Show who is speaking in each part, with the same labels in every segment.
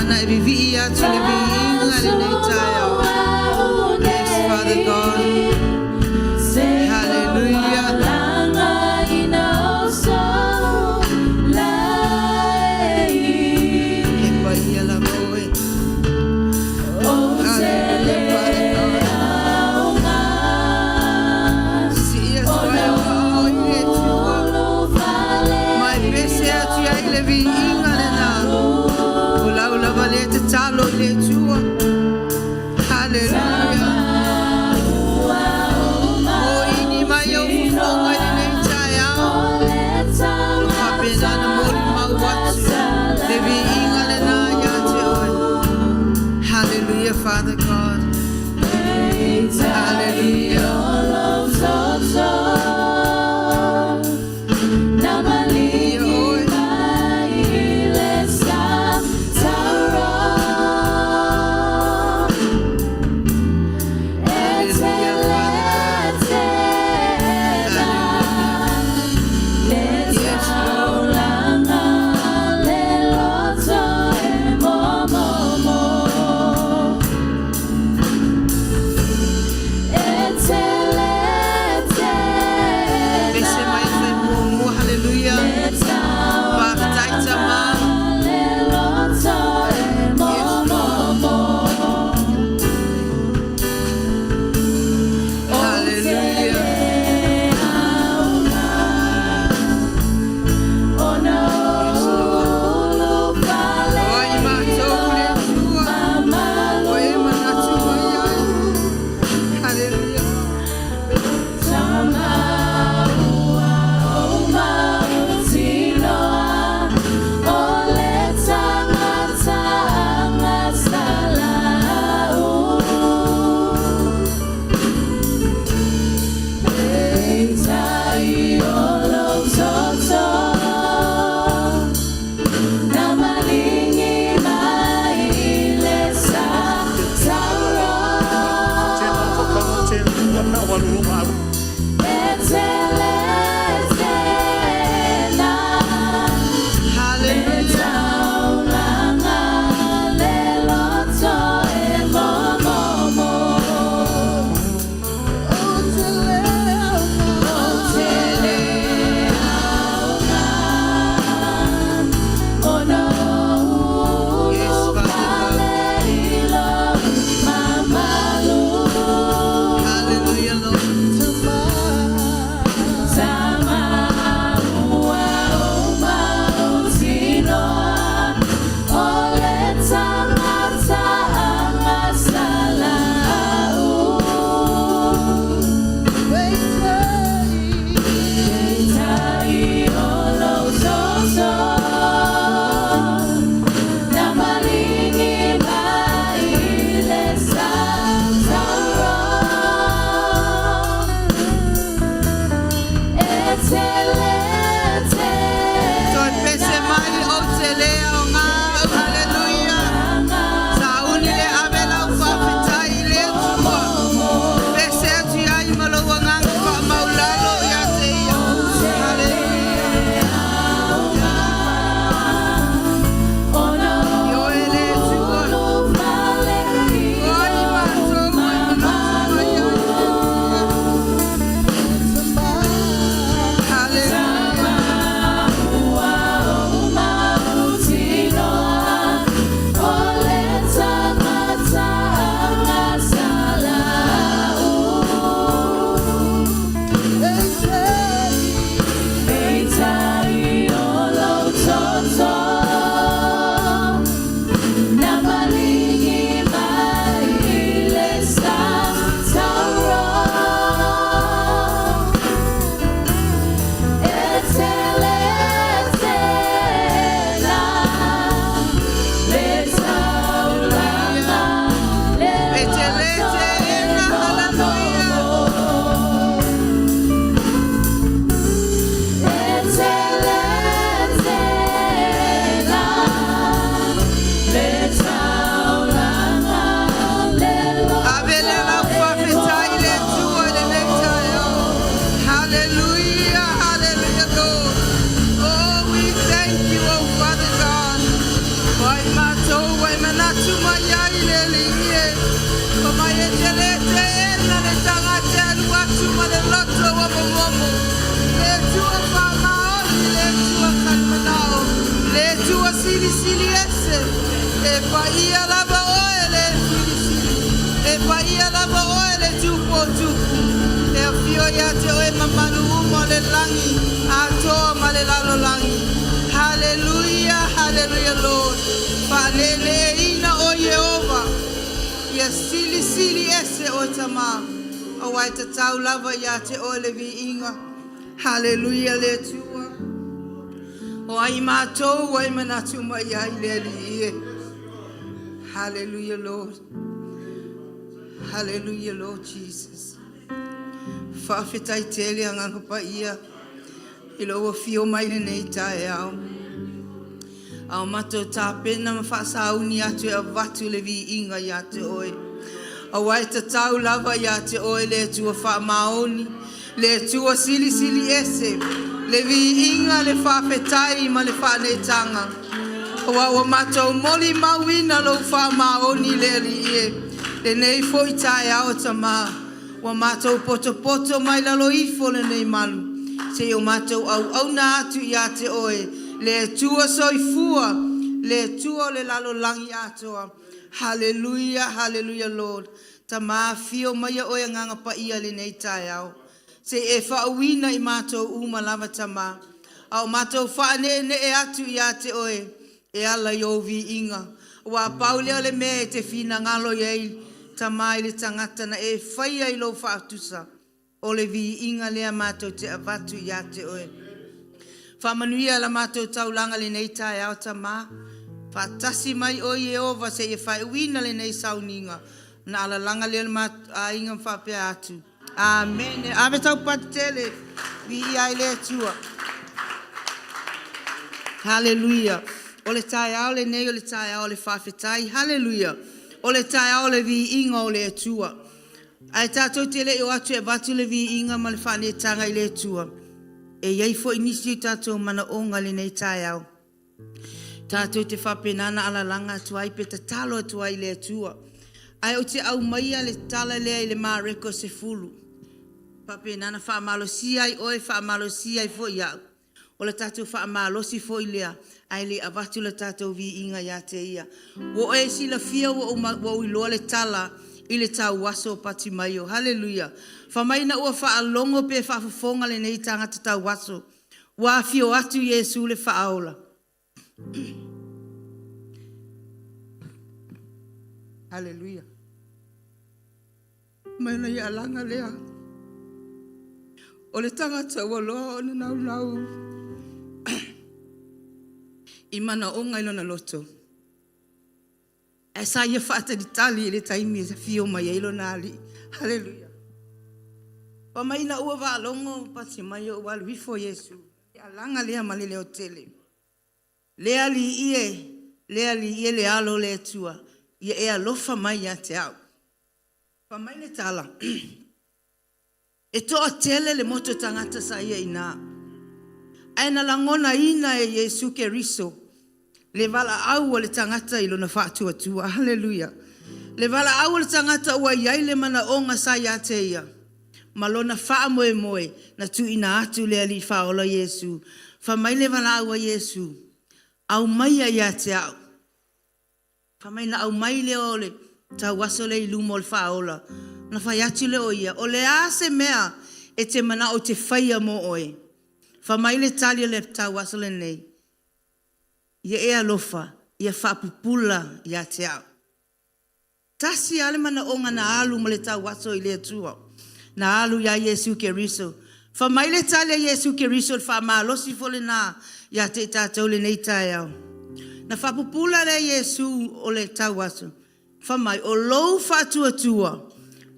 Speaker 1: na e viivii atu le viiga i lenei taeao. Yes, Father God. Hallelujah. E paia lava oe. Hallelujah, Father God. Sii atu ai ou aao i le Atua. Ma e pese atu ai le viiga lena. O lau lava lea tatalo i le Atua. Hallelujah. Moini mai au fofoga i lenei taeao. O faapena na molimau atu. Le viiga lena ia te oe. Hallelujah, Father God. Hallelujah. Ia oe. Hallelujah, Father God. Hallelujah. Yes, Lord. Pese mai fai muamua. Hallelujah. Faafetai Tama. Yes, Lord. Hallelujah. Yes, Lord. O ai matou le Atua. O e manatu mai ai. Hallelujah. Hallelujah. Yes, Father God. Hallelujah, Lord. Fai mai e te le teena le tagata e alu atu ma le loto ua momomo. Le Atua faamaoni, le Atua talimanao, le Atua silisili ese. E paia lava oe le Silisili, e paia lava oe le Tupu o Tupu. E afio ia te oe mamalu uma o le lagi atoa ma le lalolagi. Hallelujah, hallelujah Lord. Faaneeneeina oe Ieova. Ia silisili ese oe Tama, aua e tatau lava ia te oe le viiga. Hallelujah le Atua. O ai matou ua e manatu mai ai le Alii e. Hallelujah Lord. Hallelujah Lord Jesus. Faafetai tele Agaga Paia i lou afio mai lenei taeao. A o matou tapena ma faasauni atu e avatu le viiga ia te oe. Aua e tatau lava ia te oe le Atua faamaoni, le Atua silisili ese, le viiga, le faafetai ma le faaneetaga. Aua ua matou molimauina lou faamaoni le Alii e, lenei foi taeao Tama, ua matou potopoto mai lalo ifo o lenei malu, seia o matou auauna atu ia te oe, le Atua Soifua, le Atua o le lalolagi atoa. Hallelujah, hallelujah Lord. Tama, afio maia oe Agaga Paia i lenei taeao, se i e faauuina i matou uma lava Tama, a o matou faaneenee atu ia te oe e ala i ou viiga. Aua pau lea o le mea e te finagalo i ai Tama i le tagata na e faia i lou faatusa, o le viiga lea matou te avatu ia te oe. Faamanuia la matou taulaga i lenei taeao Tama, faatasi mai oe Ieova seia faaiuina lenei sauniga. Ona alalaga lea o le matou aiga ma faapea atu, Amene. Ave taupati tele, viia ai le Atua. Haleluia. O le taeao lenei o le taeao o le faafetai. Haleluia. O le taeao o le viiga o le Atua. Ae tatou te le i o atu e avatu le viiga ma le faaneetaga i le Atua, e i ai foi nisi o tatou manaoga i lenei taeao tatou te faapena ona alalaga atu ai pe tatalo atu ai i le Atua. Ae ou te aumaia le tala lea i le Mareko 10, faapena ona faamalosia ai oe, faamalosia ai foi au. O le tatou faamalosi foi lea ae le i avatu le tatou viiga ia te Ia. Ua e silafia, ua ou iloa le tala i le tauaso o Patimaio. Haleluia! Fai mai ina ua faalogo pe faafofoga lenei tagata tauaso ua afio atu Iesu le Faaola. Haleluia! Mai ona ia alaga lea o le tagata ua loa ona naunau i manaoga i lona loto, ae sa ia faatalitali i le taimi e afio mai ai lona Alii. Haleluia! Fai mai ina ua faalogo Patimaio ua alu ifo Iesu, ia alaga lea ma le leotele. Le Alii e, le Alii e, le Alo o le Atua, ia e alofa mai ia te au. Fai mai le tala, e toatele le motu o tagata sa ia i ina, ae na lagonaina e Iesu Keriso le valaau a le tagata i lona faatuatua. Haleluia! Le valaau a le tagata ua i ai le manaoga sa ia te ia ma lona faamoemoe na tuuina atu le Alii Faaola Iesu. Fai mai le valaau a Iesu, aumaia ia te au. Fai mai na aumai lea o le tauaso lea i luma o le Faaola, ona fai atu lea o ia, o le a se mea e te manao ou te faia mo oe? Fai mai le tali a le tauaso lenei, ia e alofa, ia faapupula ia te au. Tasi lava le manaoga na alu ma le tauaso i le Atua, na alu ia Iesu Keriso. Fai mai le tali a Iesu Keriso, o le faamalosi foi lena ia te i tatou i lenei taeao. Na faapupula lea e Iesu o le tauaso, fai mai, o lou faatuatua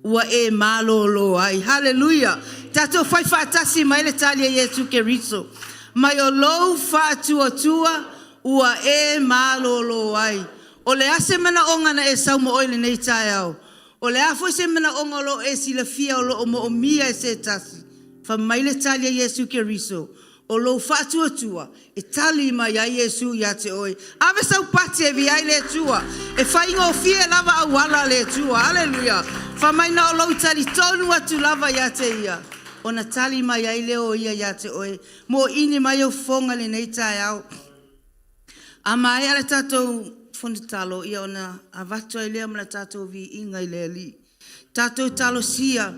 Speaker 1: ua e malolo ai. Haleluia! Tatou fai faatasi mai le tali a Iesu Keriso, mai o lou faatuatua ua e malolo ai. O le a se manaoga na e sau ma oe i lenei taeao? O le a foi se manaoga o lo o e silafia o lo o moomia e se tasi? Fai mai le tali a Iesu Keriso, O lou faatuatua e tali mai ai Iesu ia te oe. Ave sau pati e viia ai le Atua. E faigofie lava auala a le Atua. Aleluia. Fai mai na o lou talitonu atu lava ia te ia, ona tali mai ai lea o ia ia te oe. Moini mai ou fofoga i lenei taeao. A maea le tatou fono tatalo, ia ona avatu ai lea ma le tatou viiga i le Alii. Tatou talosia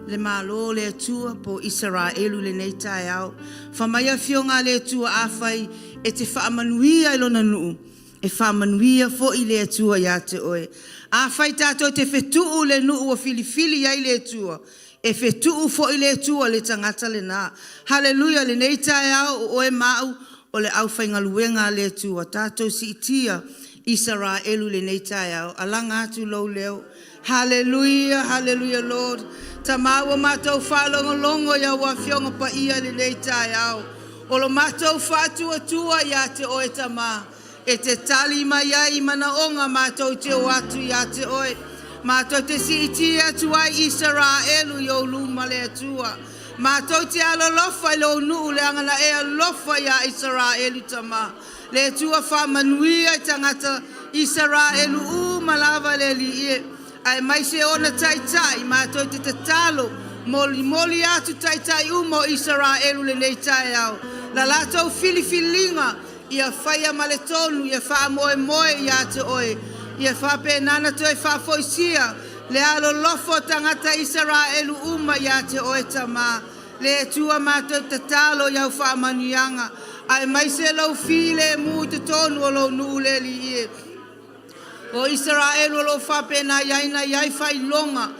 Speaker 1: le Malo o le Atua po o Isaraelu i lenei taeao. Fai mai le Afioga a le Atua, afai e te faamanuia i lona nuu, e faamanuia foi le Atua ia te oe. Afai tatou te fetuu i le nuu ua filifili i ai le Atua, e fetuu foi le Atua i le tagata lena. Haleluia! I lenei taeao o oe ma au o le aufaigaluega a le Atua, tatou siitia Isaraelu i lenei taeao. Alaga atu lou leo. Haleluia, haleluia Lord. Tama ua matou faalogologo i au Afioga Paia i lenei taeao. O lo matou faatuatua ia te oe Tama, e te tali mai ai i manaoga matou te o atu ia te oe. Matou te siitia atu ai Isaraelu i ou luma le Atua. Matou te alolofa i lou nuu leaga na e alofa ia Isaraelu Tama. Le Atua faamanuia i tagata Isaraelu uma lava le Alii e, aemaise ona taitai. Matou te tatalo, molimoli atu taitai uma o Isaraelu i lenei taeao, la latou filifiliga ia faia ma le tonu, ia faamoemoe ia te oe, ia faapena ona toe faafoisia le alolofa o tagata Isaraelu uma ia te oe Tama. Le Atua matou tatalo i au faamanuiaga, aemaise lou filemu i totonu o lou nuu le Alii e. O Isaraelu o lo o faapena na i ai faailoga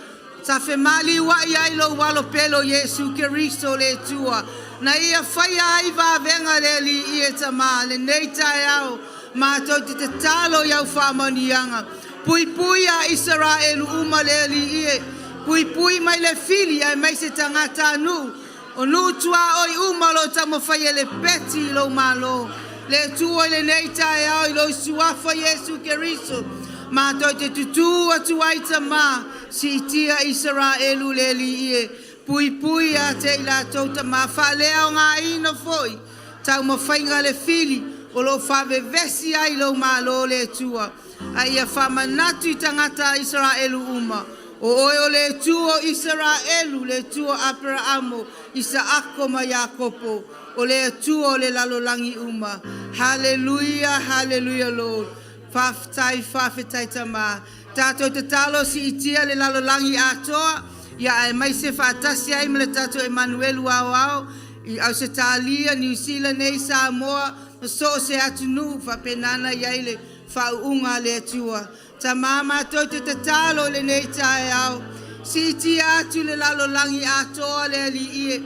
Speaker 1: sa femaliuai ai lou alo pele o Iesu Keriso le Atua, na ia faia ai vavega le Alii e Tama. Lenei taeao matou te tatalo i au faamanuiaga, puipui a Isaraelu uma le Alii e, puipui mai le fili aemaise tagatanuu o nuu tuaoi uma o lo o taumafai e lepeti i lou Malo. Le Atua i lenei taeao i lou Suafa Iesu Keriso, matou te tutu atu ai Tama, siitia Isaraelu le Alii e, puipui ia te i latou Tama, faaleaogaina foi taumafaiga a le fili o lo o faavevesi ai lou Malo le Atua, a ia faamanatu i tagata Isaraelu uma, o oe o le Atua o Isaraelu, le Atua o Aperaamo, Isaako ma Iakopo, o le Atua o le lalolagi uma. Haleluia, haleluia Lord. Faafetai, faafetai Tama. Tatou tatalo siitia le lalolagi atoa, ia aemaise faatasi ai ma le tatou Emanuelu Aoao i Ausetalia, Niu Sila nei, Samoa ma so o se atunuu faapena ona i ai le faauuga a le Atua. Tama matou te tatalo i lenei taeao, siitia atu le lalolagi atoa le Alii e,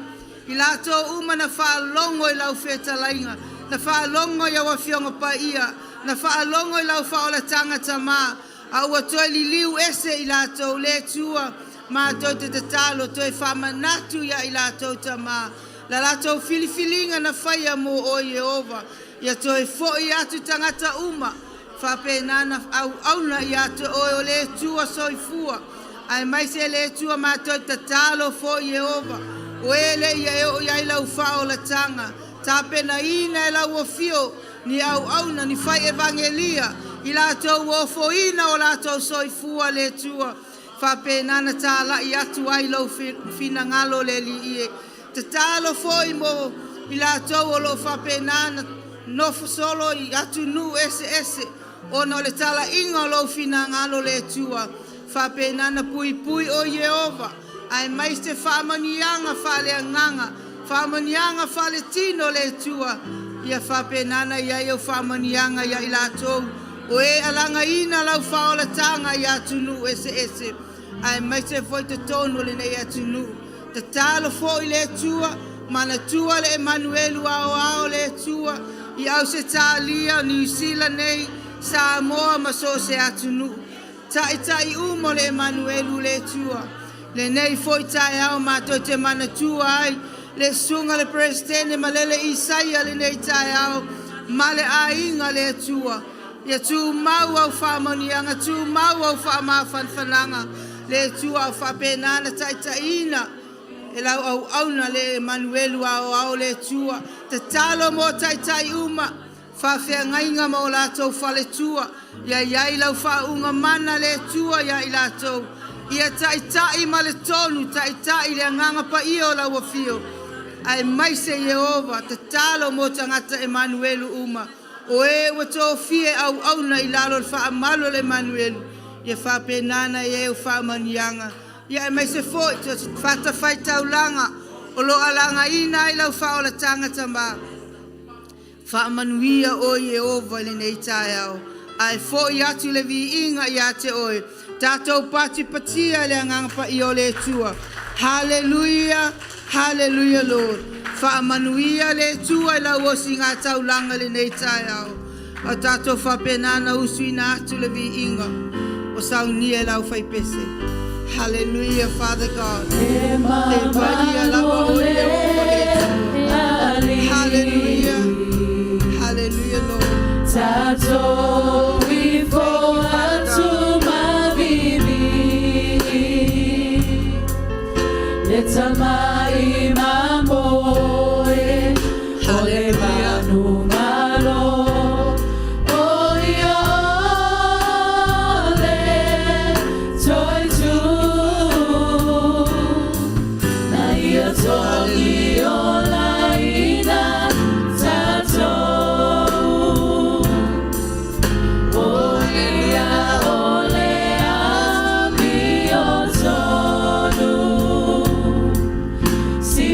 Speaker 1: i latou uma na faalogo i lau fetalaiga, na faalogo i au Afioga Paia, na faalogo i lau faaolataga Tama, a ua toe liliu ese i latou le Atua. Matou te tatalo toe faamanatu ia i latou Tama, la latou filifiliga na faia mo oe Ieova, ia toe foi atu tagata uma faapena na auauna ia te oe o le Atua soifua, aemaise le Atua matou tatalo foi Ieova, o e le i oo i ai lau faaolataga, tapenaina e lau afio ni auauna, ni fai evagelia, i latou ua ofoina o latou soifua le Atua, faapena ona talai atu ai lou finagalo le Alii e. Tatalo foi mo i latou o lo o faapena ona nofo solo i atunuu eseese ona o le talaiga o lou finagalo le Atua, faapena ona puipui oe Ieova, aemaise faamanuiaga faaleagaga, faamanuiaga faaletino le Atua, ia faapena ona i ai au faamanuiaga ia i latou o e alagaina lau faaolataga i atunuu eseese, aemaise foi totonu o lenei atunuu. Tatalo foi le Atua, manatua le Emanuelu Aoao le Atua i Ausetalia, Niu Sila nei, Samoa ma so o se atunuu. Taitai uma o le Emanuelu le Atua. Lenei foi taeao matou te manatua ai le susuga i le Peresetene Malele Isaia i lenei taeao ma le aiga le Atua. Ia tumau au faamanuiaga, tumau au faamafanafanaga le Atua a o faapena ona taitaiina E lau auauna le Emanuelu aoao le Atua. Tatalo mo taitai uma, faafeagaiga ma o latou faletua. Ia i ai lau faauuga mana le Atua ia i latou. Ia taitai ma le tonu, taitai le agaga paia o lau afio. Aemaise Ieova, tatalo mo tagata Emanuelu uma. O e ua tofia e auauna i lalo o le faamalu o le Emanuelu, ia faapena ona i ai au faamanuiaga. Ia aemaise foi fatafaitaulaga o lo o alagaina ai lau faaolataga tama. Faamanuia oe Ieova i lenei taeao, ae foi atu le viiga ia te oe. Tatou patipatia le Agaga Paia o le Atua. Haleluia, haleluia Lord. Faamanuia le Atua i lau osigataulaga i lenei taeao. A o tatou faapena ona usuina atu le viiga o saunia e lau faipese. Hallelujah, Father God.
Speaker 2: E
Speaker 1: Te paia lava
Speaker 2: mamalu
Speaker 1: o Ieova le Atua.
Speaker 2: le
Speaker 1: Hallelujah.
Speaker 2: Alii.
Speaker 1: Hallelujah, Lord.
Speaker 2: Tatou ifo
Speaker 1: Thank you,
Speaker 2: atu mavivi Le tamai mamoe O le
Speaker 1: Hallelujah.
Speaker 2: manu malo O ia ole toi tu Na ia togi o laina tatou O ia o le amio tonu Si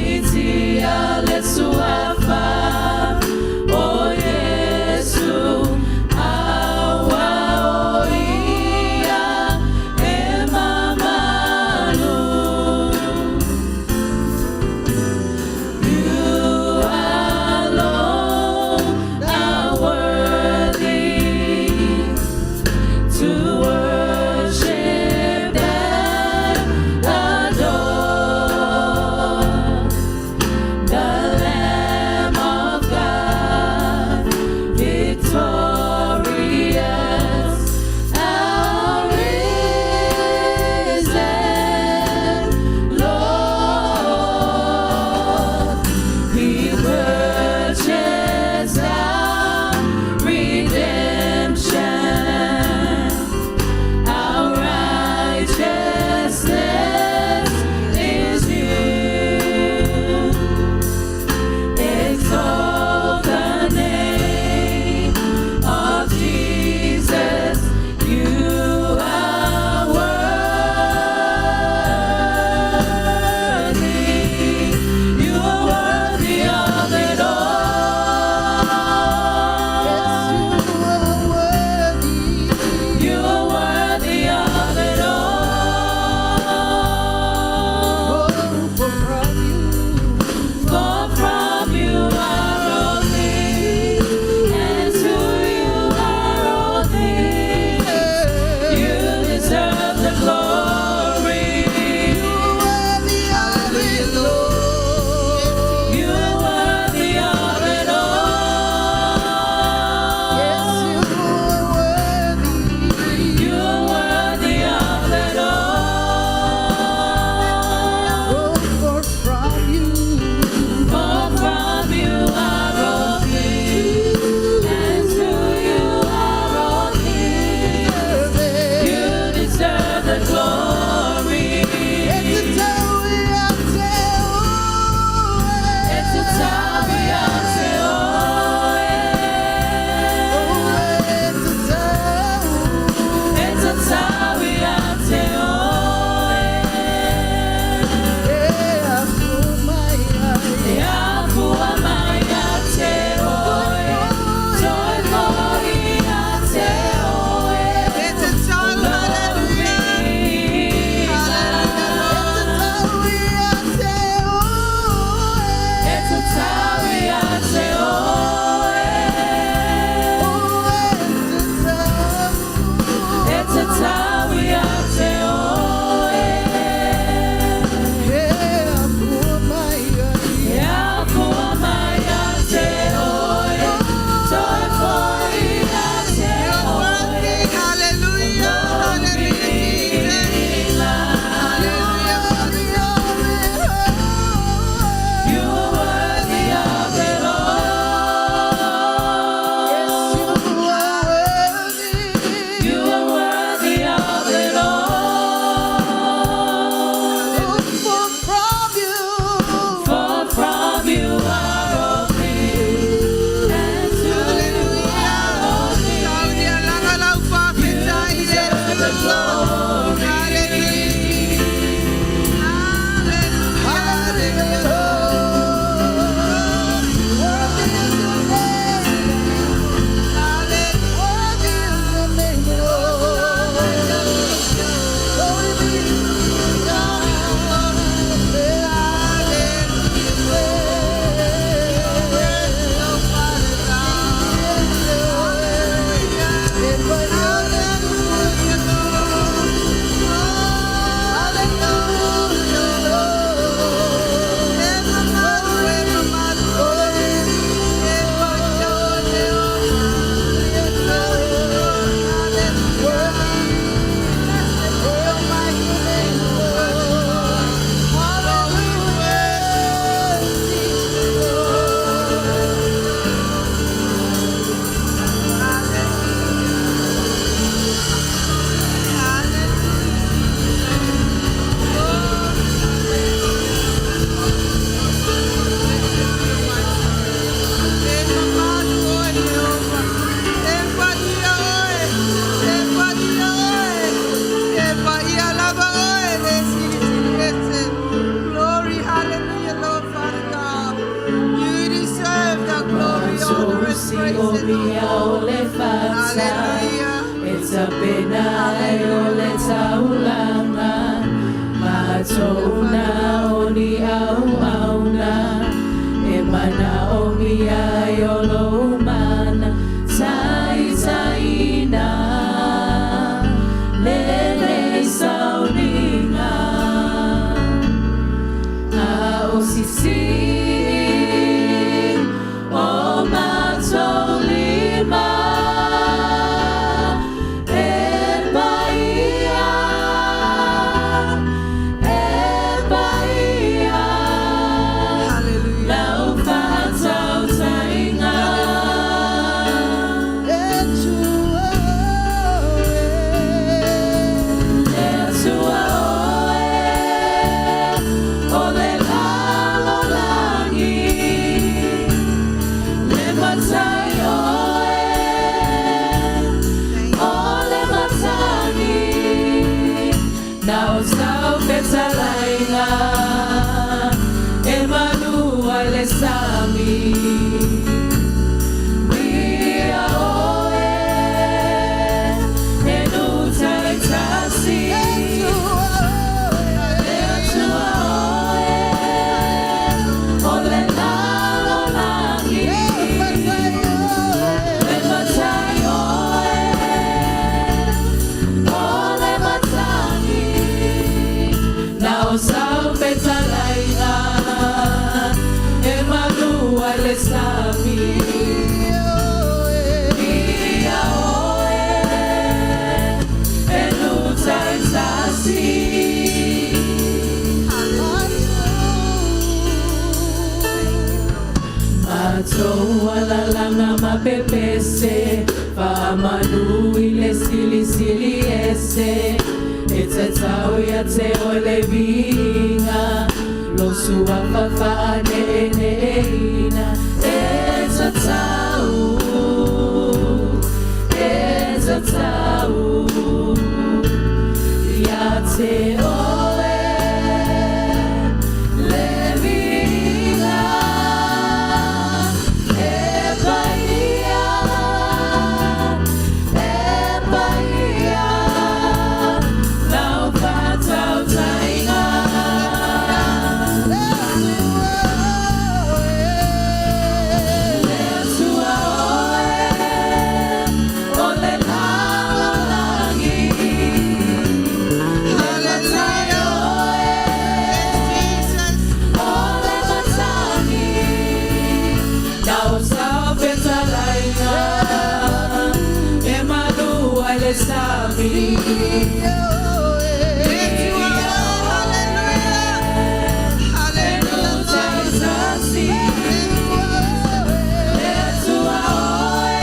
Speaker 2: mia o le fata.
Speaker 1: Hallelujah.
Speaker 2: E tapena ai o le taulaga matou na o ni auauna e manaomia ai o lou mana taitaiina lenei sauniga a o sisii o matou lima e paia e paia
Speaker 1: Hallelujah.
Speaker 2: lau faatautaiga.
Speaker 1: Le Atua
Speaker 2: Le Atua oe o le lalolagi le Matai oe o le matagi na o sau fetalaiga e manu ai le sami. Viia oe e nuu taitasi. Le Atua oe o le lalolagi le Matai oe o le matagi na o sau fetalaiga e manu ai le sami. Viia oe e nuu taitasi.
Speaker 1: Hallelujah. Thank you, Lord.
Speaker 2: Matou alalaga ma pepese faamanu i le Silisili Ese e tatau ia te oe le viiga lou suafa faaneeneeina e tatau e tatau ia te oe le viiga e paia e paia lau faatautaiga. Le Atua oe o le lalolagi le Matai oe
Speaker 1: Jesus.
Speaker 2: o le matagi na o sau fetalaiga e manu ai le sami.
Speaker 1: Hallelujah.
Speaker 2: E
Speaker 1: Hallelujah.
Speaker 2: nuu taitasi. Le Atua oe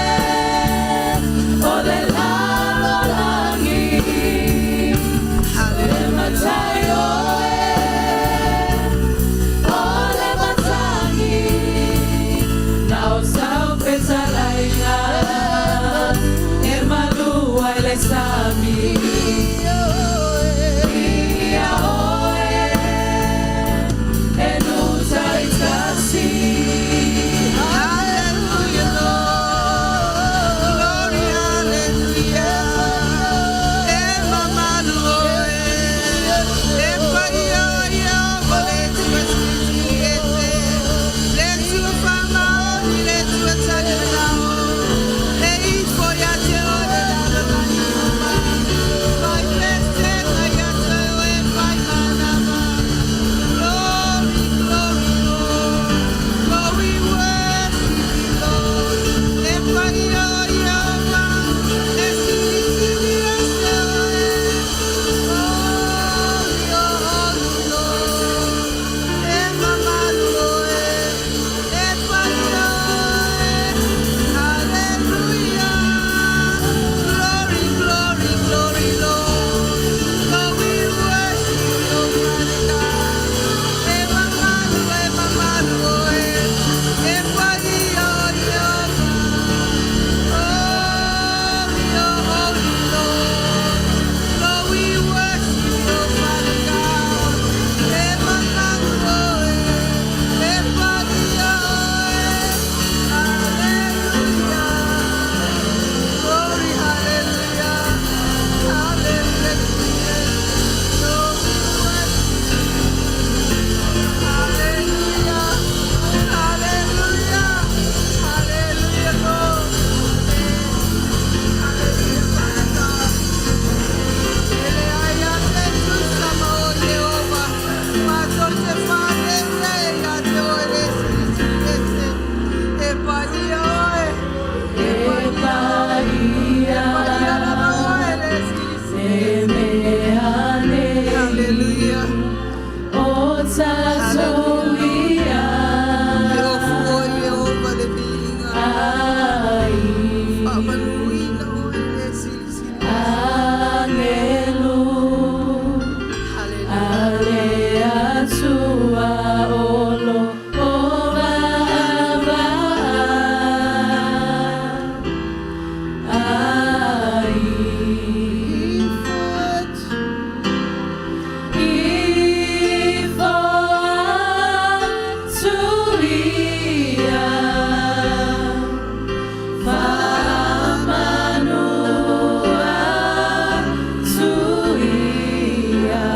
Speaker 2: o le lalolagi le Matai oe o le matagi na o sau fetalaiga e manu ai le sami. Atua o lo o vaavaai.
Speaker 1: Ifo atu.
Speaker 2: Ifo atu ia, faamanu atu ia.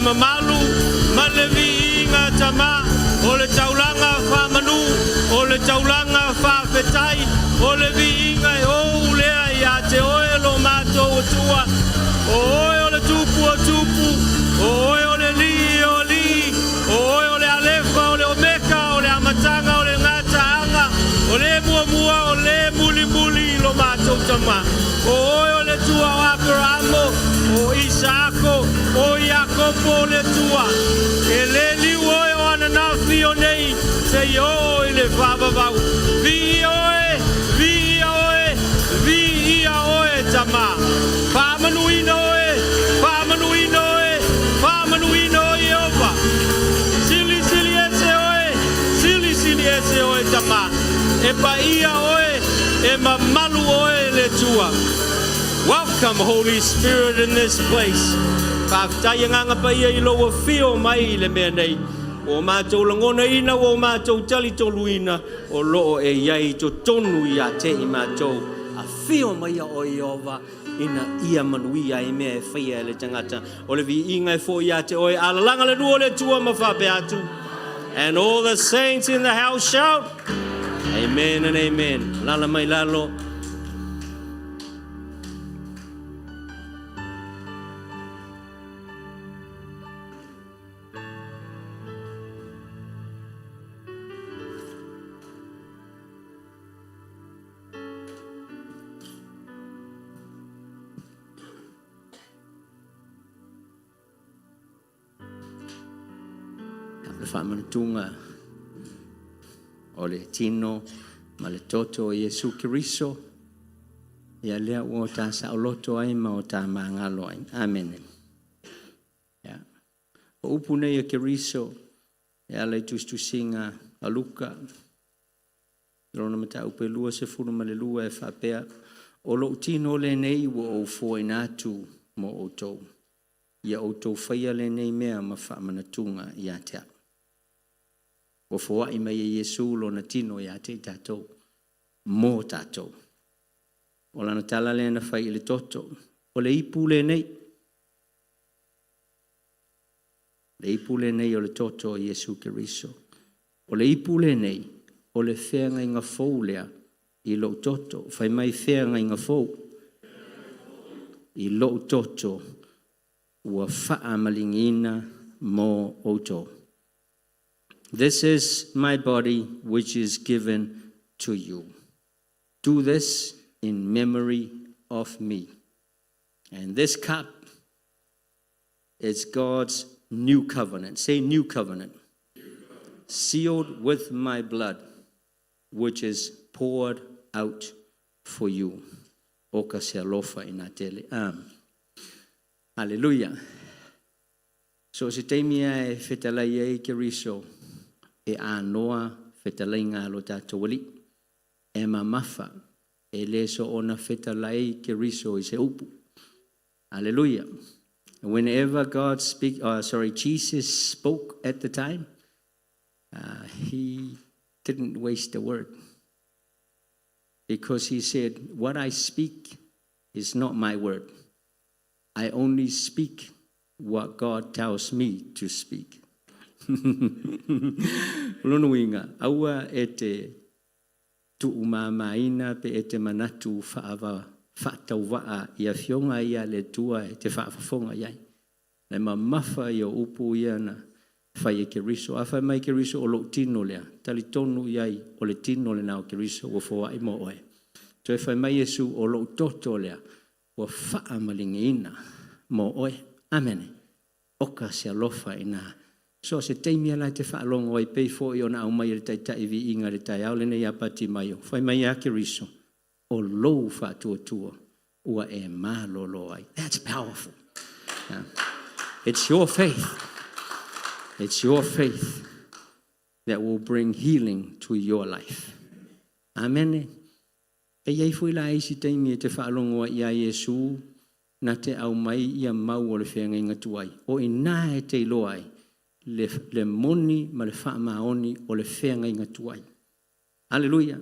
Speaker 3: mamalu ma le viiga Tama, o le taulaga faamanu, o le taulaga faafetai, o le viiga e ou lea ia te oe lo matou Atua. O oe o le Tupu o tupu, o oe o le Alii o alii, o oe o le Alefa o le Omeka, o le Amataga o le Gataaga, o le Muamua o le Mulimuli lo matou Tama. O oe o le Atua o Aperamo, o Isaako, o Iakopo o le Atua. E le liu oe o ananafi o nei, seia oo i le faavavau. Viia oe, viia oe, viia oe Tama. Faamanuina oe, faamanuina oe, faamanuina oe Ieova. Silisili ese oe, silisili ese oe Tama. E paia oe, e mamalu oe le Atua. Welcome, Holy Spirit, in this place. Faafetai Agaga Paia i lou afio mai i le mea nei. Ua matou lagonaina, ua matou talitoluina, o loo e i ai i totonu ia te i matou. Afio maia oe Ieova ina ia manuia ai mea e faia e le tagata. O le viiga e foi ia te oe. Alalaga le lua o le Atua ma faapea atu. And all the saints in the house shout, Amen and amen. Lala mai lalo. Le faamanatuga o le tino ma le toto o Iesu Keriso, ia lea ua o ta saoloto ai ma o ta magalo ai. Amene. Ia. O upu nei a Keriso e ala i tusitusiga a Luka, lona mataupu e 22 e faapea, O lou tino lenei ua ou foaina atu mo outou. Ia outou faia lenei mea ma faamanatuga ia te au. Ua foai mai e Iesu lona tino ia te i tatou, mo tatou. O lana tala lea na fai i le toto, o le ipu lenei. Le ipu lenei o le toto o Iesu Keriso. O le ipu lenei, o le feagaiga fou lea i lou toto. Fai mai feagaiga fou. I lou toto ua faamalieina mo outou. This is my body which is given to you. Do this in memory of me. And this cup is God's new covenant. Say new covenant. Sealed with my blood, which is poured out for you. O ka se alofa ina tele. Hallelujah. So se taimi e fetalai ai Keriso e anoa fetalaiga a lo tatou Alii. E mamafa e le soona fetalai Keriso i se upu. Hallelujah. Whenever God speak, sorry, Jesus spoke at the time, he didn't waste a word. Because he said, what I speak is not my word. I only speak what God tells me to speak. Lona uiga, aua e te tuumamaina pe e te manatu faava faatauvaa i afioga ia le Atua e te faafofoga i ai. Le mamafa ia o upu ia na fai e Keriso. A fai mai Keriso o lou tino lea, talitonu i ai o le tino lena o Keriso ua foai mo oe. Toe fai mai Iesu o lou toto lea, ua faamaligiina mo oe. Amene. Oka se alofa ina. So se taimi ala e te faalogo ai pei foi ona aumai e le Taitai viiga i le taeao lenei ia Patimaio. Fai mai ia Keriso, o lou faatuatua ua e malolo ai. That's powerful. Yeah. It's your faith. It's your faith that will bring healing to your life. Amen. E iai foi la isi taimi e te faalogo ai ia Iesu na te aumai ia mau o le feagaiga tuai. O ina e te iloa ai le moni ma le faamaoni o le feagaiga tuai. Aleluia.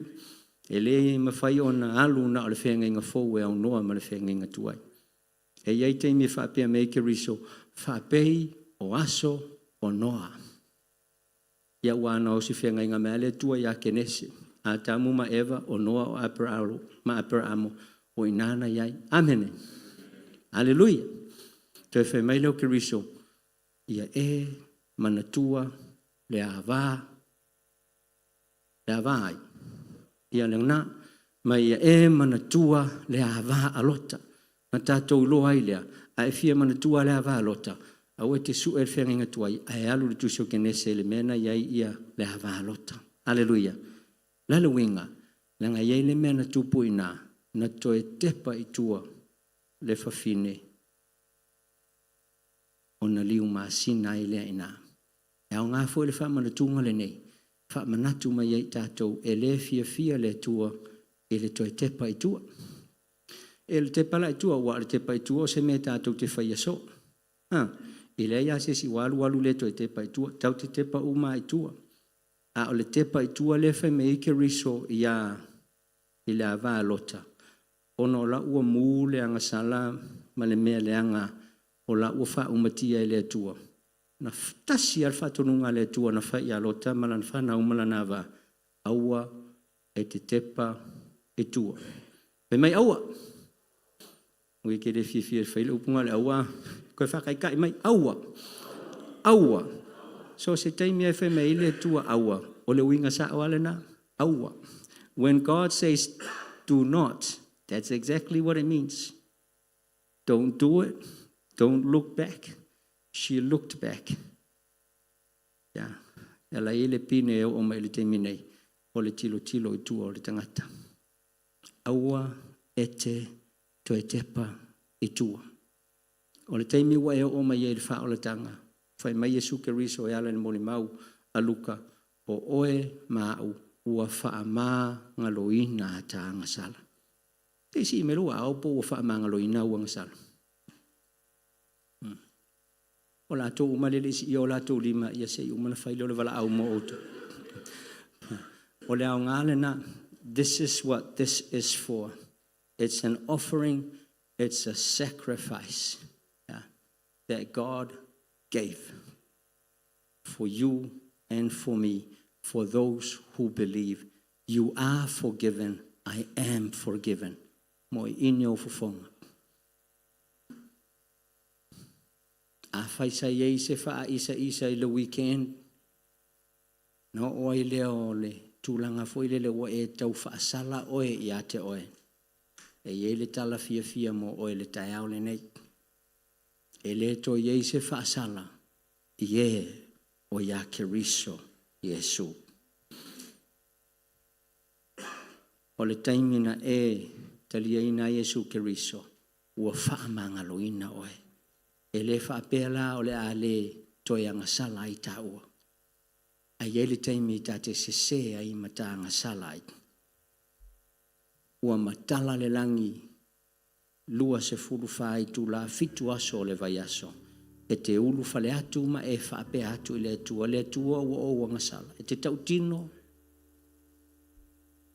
Speaker 3: E le mafai ona alu na o le feagaiga fou e aunoa ma le feagaiga tuai. E iai taimi e faapea mai ai Keriso, faapei
Speaker 4: o aso o Noa. Ia ua na o se feagaiga mai le Atua ia Kenese, Atamu ma Eva, o Noa o Aperamo ma Aperamo o i ina na i ai. Amene. Aleluia. Toe fai mai lea o Keriso, ia e manatua le ava, le ava ai. Ia lena, ma ia e manatua le ava a Lota. Na tatou iloa ai lea, a e fia manatua le ava a Lota, aua e te sue le feagaiga tuai, ae alu i le tusi o Kenese i le mea na i ai ia le ava a Lota. Aleluia. O le a le uiga? Leaga e i ai le mea na tupu i ina, na toe tepa i tua le fafine ona liu masina ai lea i ina. E aoga foi le faamanatuga lenei, faamanatu mai ai i tatou e le fiafia le Atua i le toe tepa i tua. E le tepa la i tua, aua o le tepa i tua o se mea tatou te faia soo. Ha, e leai lava se isi ua alu alu le toe tepa i tua, tatou te tepa uma lava i tua. A o le tepa i tua lea e fai mai ai Keriso ia i le ava a Lota, ona o la ua mu le agasala ma le mea leaga o la ua faaumatia e le Atua. Na tasi lava le faatonuga a le Atua na fai ia Lota ma lana fanau ma lana ava, aua e te tepa i tua. Fai mai aua. Ui e te le fiafia e fai le upu lena o le aua, toe faataitai mai, aua, aua. So se taimi e fai mai ai le Atua aua, o le uiga sao lava lena, aua. When God says do not, that's exactly what it means. Don't do it. Don't look back. She looked back. Yeah. E ala i le pine e oo mai i le taimi nei, o le tilotilo i tua o le tagata. Aua e te toe tepa i tua. O le taimi ua e oo mai ai i le faaolataga, fai mai Iesu Keriso e ala i le molimau a Luka, o oe ma a'u ua faamagaloina a ta agasala. Se i sii mai lou aao po ua faamagaloina au agasala. O latou uma lea e le i siia o latou lima, ia se i uma ona fai lea o le valaau mo outou. O le aoga lena, this is what this is for. It's an offering, it's a sacrifice, yeah, that God gave for you and for me, for those who believe. You are forgiven, I am forgiven. Mo i ini o fofoga. Afai sa i ai se faaisaisa i le weekend, na oo ai lea o le tulaga foi lele ua e tau faasala oe ia te oe. E i ai le tala fiafia mo oe i le taeao lenei. E le toe i ai se faasala i e o ia Keriso Iesu. O le taimi na e taliaina ai Iesu Keriso, ua faamagaloina oe. E le faapea la o le a le toe agasala ai taua. Ae i ai le taimi ta te sese ai ma ta agasala ai. Ua matala le lagi 24 itula 7 aso o le vaiaso. E te ulufale atu ma e faapea atu i le Atua, Le Atua ua ou agasala. E te tautino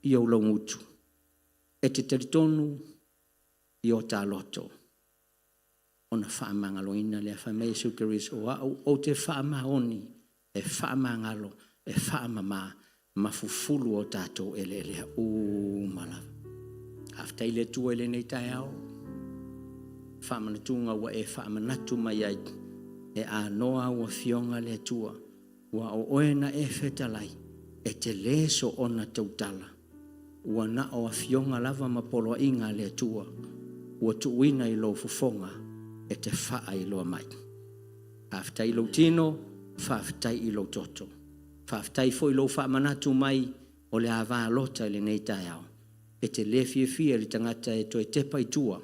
Speaker 4: i ou laugutu. E te talitonu i o ta loto. Ona faamagaloina lea. Fai mai Iesu Keriso, o a'u ou te faamaoni e faamagalo, e faamama ma fufulu o tatou eleelea uma lava. Faafetai i le Atua i lenei taeao, faamanatuga ua e faamanatu mai ai, e anoa au afioga le Atua, ua o oe na e fetalai, e te le soona tautala, ua na o afioga lava ma poloaiga a le Atua ua tuuina i lou fofoga e te faailoa mai. Faafetai i lou tino, faafetai i lou toto. Faafetai foi i lou faamanatu mai o le ava lota i lenei taeao. E te le fiafia i le tagata e toe tepa i tua,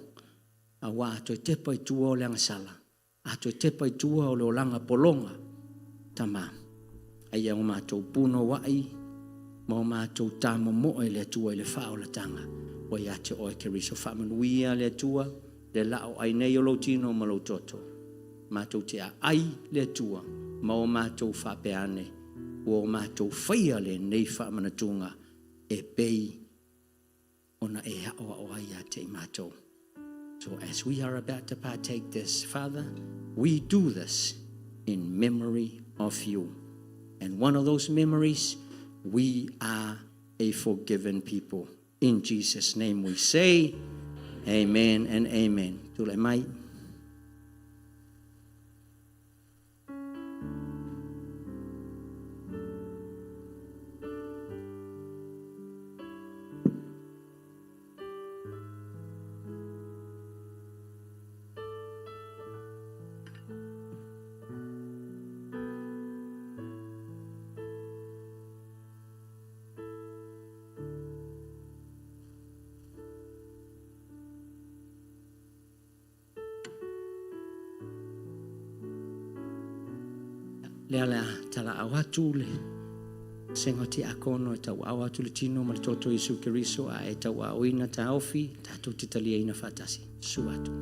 Speaker 4: aua a toe tepa i tua o le agasala, a toe tepa i tua o le olaga pologa. Tama, a ia o matou punouai ma o matou tamomoe le Atua i le faaolataga ua ia te oe Keriso. Faamanuia le Atua le la'o ai nei o lou tino ma lou toto. Matou te aai le Atua ma o matou faapea ane, ua o matou faia lenei faamanatuga e pei ona e aʻoaʻo ai ia te i matou. So as we are about to partake this, Father, we do this. in memory of you. And one of those memories, we are a forgiven people. In Jesus' name we say, amen and amen. Tulai mai. Lea le a talaau atu le sega o tiakono e tauaao atu le tino ma le toto o Iesu Keriso a e tauaaoina taofi tatou te taliaina faatasi. Susu atu.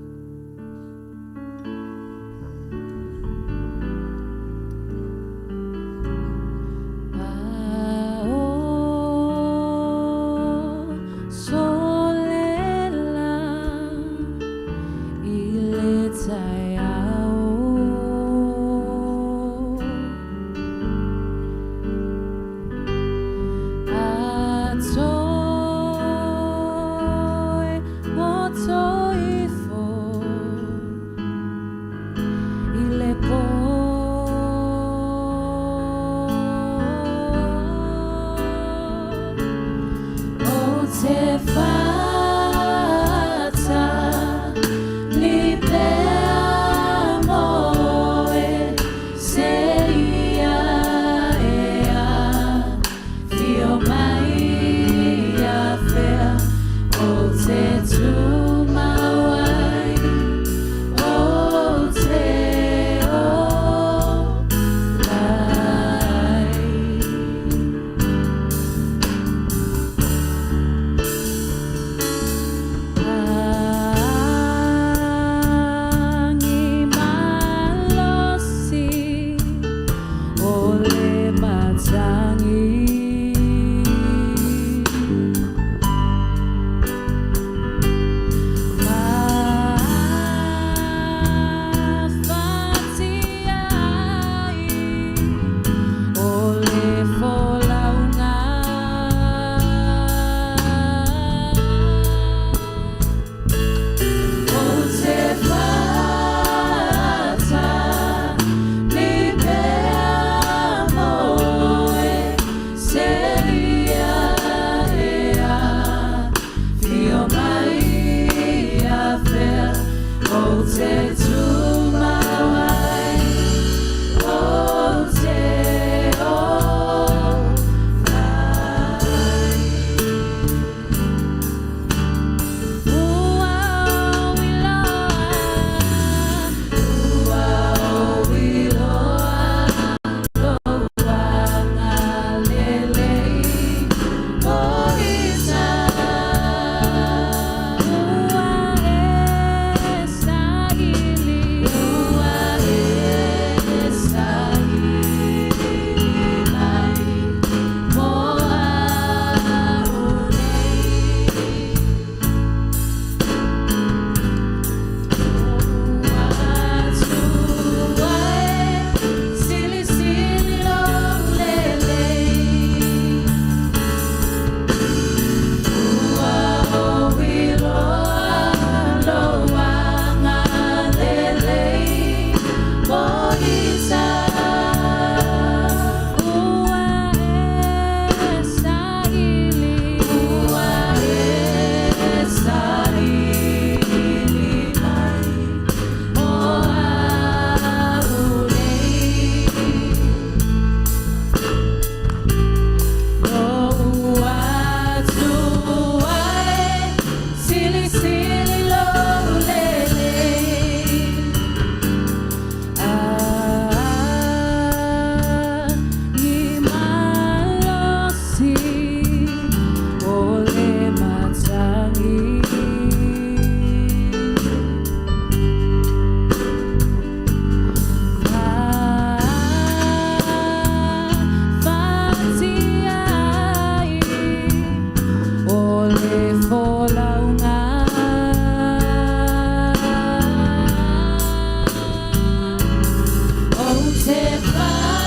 Speaker 2: te whaatali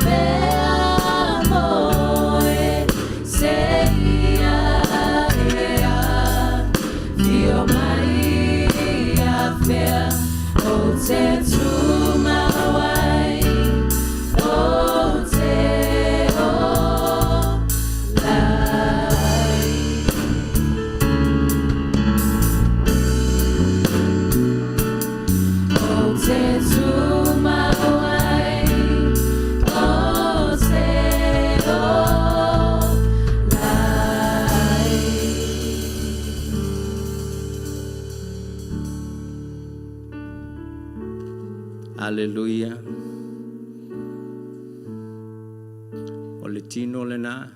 Speaker 2: pea moe se ia ea Whio mai a whea o te tūmawai o te olai. O te tūmawai o te olai.
Speaker 4: Aleluia. O le tino lena,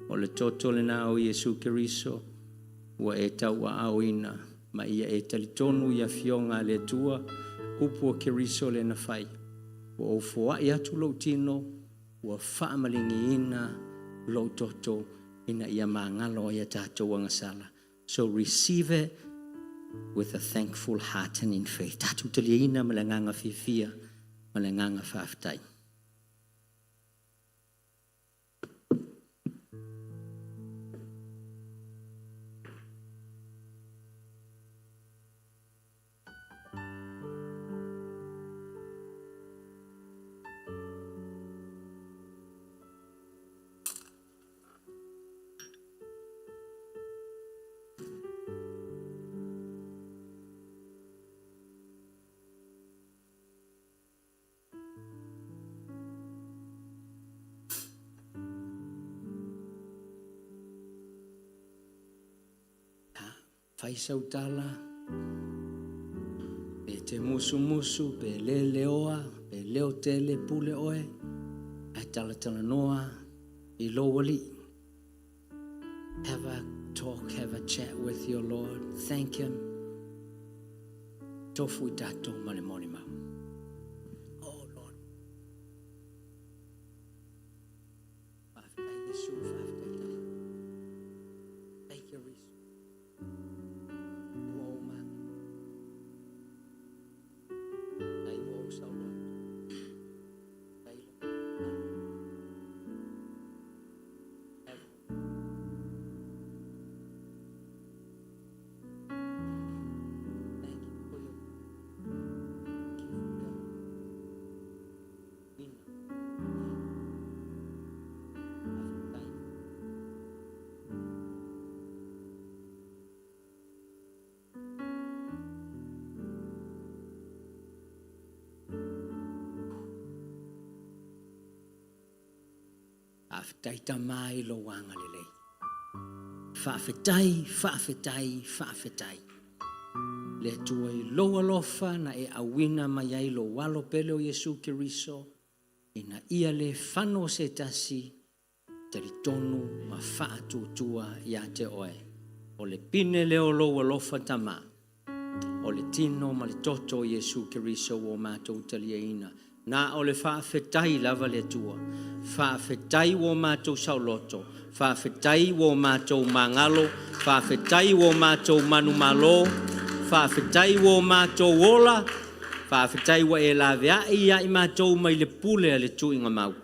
Speaker 4: o le toto lena o Iesu Keriso, ua e tauaaoina, ma ia e talitonu i afioga a le Atua, upu a Keriso lea na fai. Ua ou foai atu lou tino, ua faamaligiina lou toto ina ia magalo ai a tatou agasala. So receive it with a thankful heart and in faith. Tatou taliaina ma le agaga fiafia ma le agaga faafetai. Fai sau tala, pe te musumusu, pe le leoa, pe leo tele pule oe, ae talatalanoa i lou Alii. Have a talk, have a chat with your Lord. Thank Him. Tofu i tatou ma le molimau. Oh Lord. Faafetai Iesu, faafetai Tama. Thank you, Riso. Ua ou mana. Dai ua ou sauloa. Dai lo. Thank you for your thank you for your ina. Faafetai. Faafetai Tama i lou agalelei. Faafetai, faafetai, faafetai. Le Atua i lou alofa na e auina mai ai lou alo pele o Iesu Keriso, ina ia le fano se tasi, talitonu ma faatuatua ia te oe. O le pine lea o lou alofa Tama, o le tino ma le toto o Iesu Keriso ua matou taliaina. Na o le faafetai lava le Atua. Faafetai ua matou saoloto, faafetai ua matou magalo, faafetai ua matou manumalo, faafetai ua matou ola, faafetai ua e laveai ia i matou mai le pule a le tuiga mau.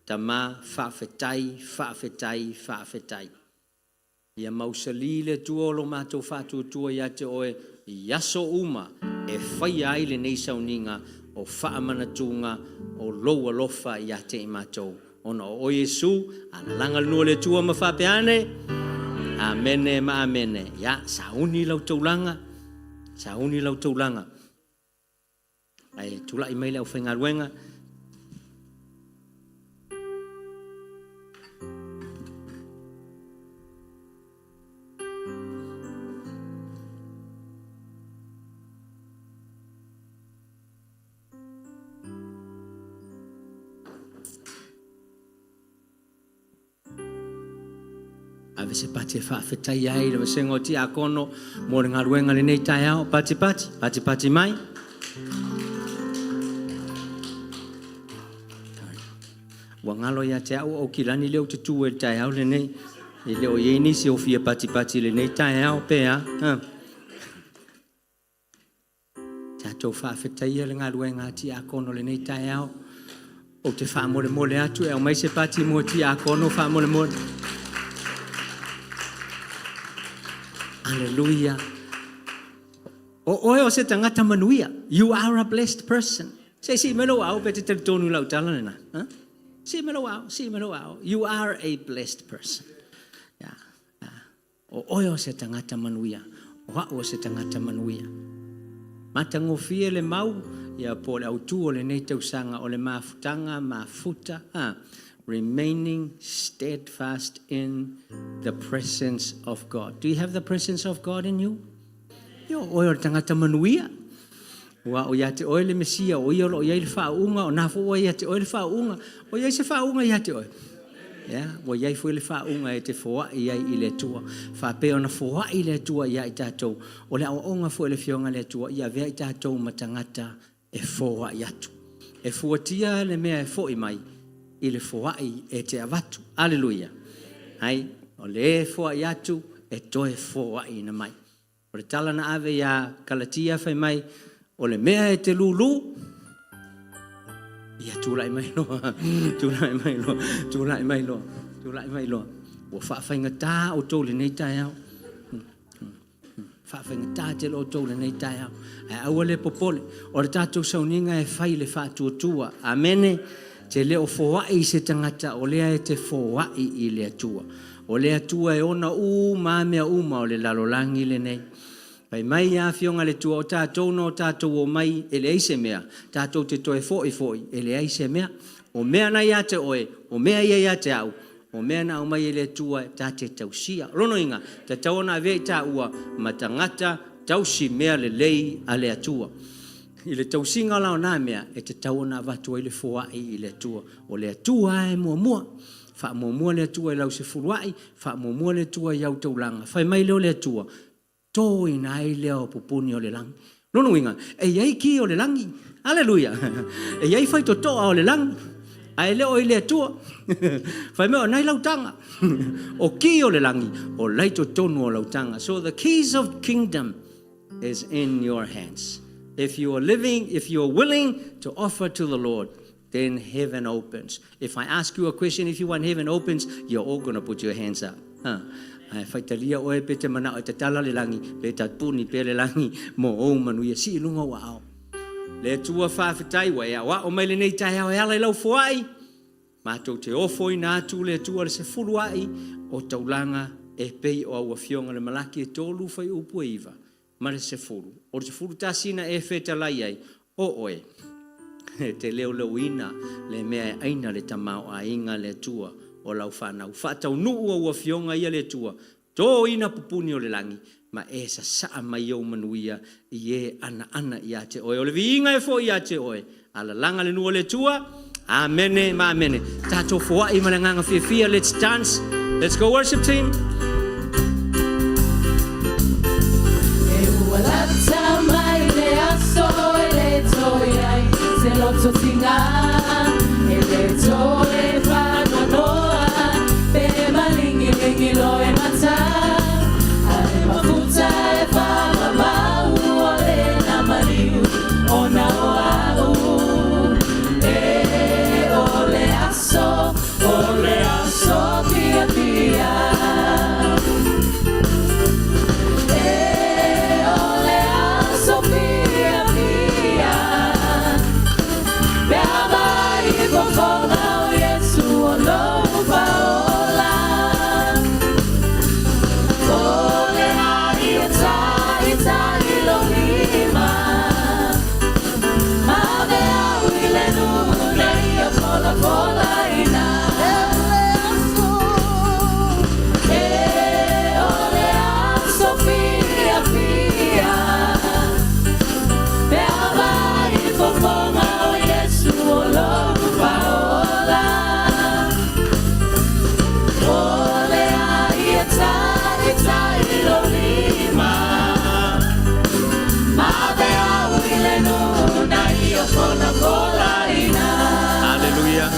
Speaker 4: Tama, faafetai, faafetai, faafetai. Ia mausali le Atua o lo matou faatuatua ia te oe i aso uma e faia ai lenei sauniga o faamanatuga o lou alofa ia te i matou. Ona o oe Iesu, alalaga le nuu o le Atua ma faapea ane. Amene ma amene. Ia, sauni lau taulaga, sauni lau taulaga. Ae tulai mai le aufaigaluega. Ave se pati e faafetai ai le vasega o tiakono mo le galuega lenei taeao. Pati pati, pati pati mai. Ua galo ia te au Aukilani lea ou te tu ai i le taeao lenei. E le o i ai nisi o fia patipati i lenei taeao pe a. Ha. Tatou faafetaia le galuega a tiakono i lenei taeao. Ou te faamolemole atu e aumai se pati mo tiakono faamolemole. Aleluia. O oe o se tagata manuia. You are a blessed person. Se sii mai lou aao pe e te talitonu i lau tala lena. Huh? Sii mai lou aao, sii mai lou aao. You are a blessed person. Yeah. Yeah. O oe o se tagata manuia. O au o se tagata manuia. Matagofie le mau, ia po o le autu o lenei tausaga o le mafutaga mafuta, ha, remaining steadfast in the presence of God. Do you have the presence of God in you? Ia, o oe o le tagata manuia. Ua o ia te oe le Mesia, o ia o lo o i ai le faauuga, o na foi ua ia te oe le faauuga. O i ai se faauuga ia te oe? Ia, ua i ai foi le faauuga e te foai ai i le Atua. Faapea ona foai le Atua ia i tatou. O le aoaoga foi a le Afioga a le Atua, ia avea i tatou ma tagata e foai atu. E fuatia le mea e foi mai i le foai e te avatu. Aleluia. Ai, o le e foai atu e toe foaiina mai. O le tala na ave iā Kalatia fai mai, o le mea e te lūlū, ia tulai mai loa, tulai mai loa, tulai mai loa, tulai mai loa. Ua faafaigata outou i lenei taeao. Faafaigata tele outou i lenei taeao. Ae aua le popole, o le tatou sauniga e fai i le faatuatua. Amene. Te le o foai i se tagata, o lea e te foai i le Atua. O le Atua e ona uma a mea uma o le lalolagi lenei. Fai mai ia Afioga le Atua, o tatou na o tatou omai e leai se mea, tatou te toe foi foi e leai se mea. O mea na ia te oe, o mea ia ia te au, o mea na aumai e le Atua ta te tausia. O lona uiga, tatau ona avea i taua ma tagata tausi mea lelei a le Atua. I le tausiga la o na mea, e tatau ona avatu ai le foai i le Atua. O le Atua lava e muamua. Faamuamua le Atua i lau sefuluai, faamuamua le Atua i au taulaga. Fai mai lea o le Atua, toina ai lea o pupuni o le lagi. Lona uiga, e i ai ki o le lagi. Aleluia! E i ai faitotoa o le lagi, ae le o i le Atua. Fai mai o nai lau taga. O ki o le lagi, o la i totonu o lau taga. So the keys of kingdom is in your hands. If you are living, if you are willing to offer to the Lord, then heaven opens. If I ask you a question, if you want heaven opens, you're all going to put your hands up. Huh. Ae faitalia oe pe te manao e tatala le lagi, pe tapuni pea le lagi mo ou manuia. Sii i luga ou aao. Le Atua faafetai ua e aoao mai lenei taeao e ala i lau foai. Matou te ofoina atu le Atua le sefulu a'i o taulaga e pei o au afioga le Malaki e tolu fuaiupu e iva ma le sefulu. O le 11 na e fetalai ai, o oe, e te leoleoina le mea e aina le tamaoaiga a le Atua o lau fanau. Faataunuu au afioga ia le Atua, toina pupuni o le lagi, ma e sasaa mai ou manuia i e anaana ia te oe. O le viiga e foi ia te oe. Alalaga le nuu o le Atua. Amene ma amene. Tatou foai ma le agaga fiafia. Let's dance. Let's go worship team.
Speaker 2: E ua lata mai le aso e le toe ai se loto tiga, e le toe faanoanoa pe malingilingi loimata, a e mafuta e faamamau o lena maliu ona o au. E o le aso, o le aso fiafia. E o le aso fiafia. Pe a vaai i fofoga o Iesu o lou Faaola. O le ai e taitai i lou lima. Ma ave au i le nuu na ia folafolaina. E o le aso fiafia. Pe a vaai i fofoga o Iesu o lou Faaola. O le ai e taitai i lou lima. Ma ave au i le nuu na ia folafolaina.
Speaker 3: Aleluia.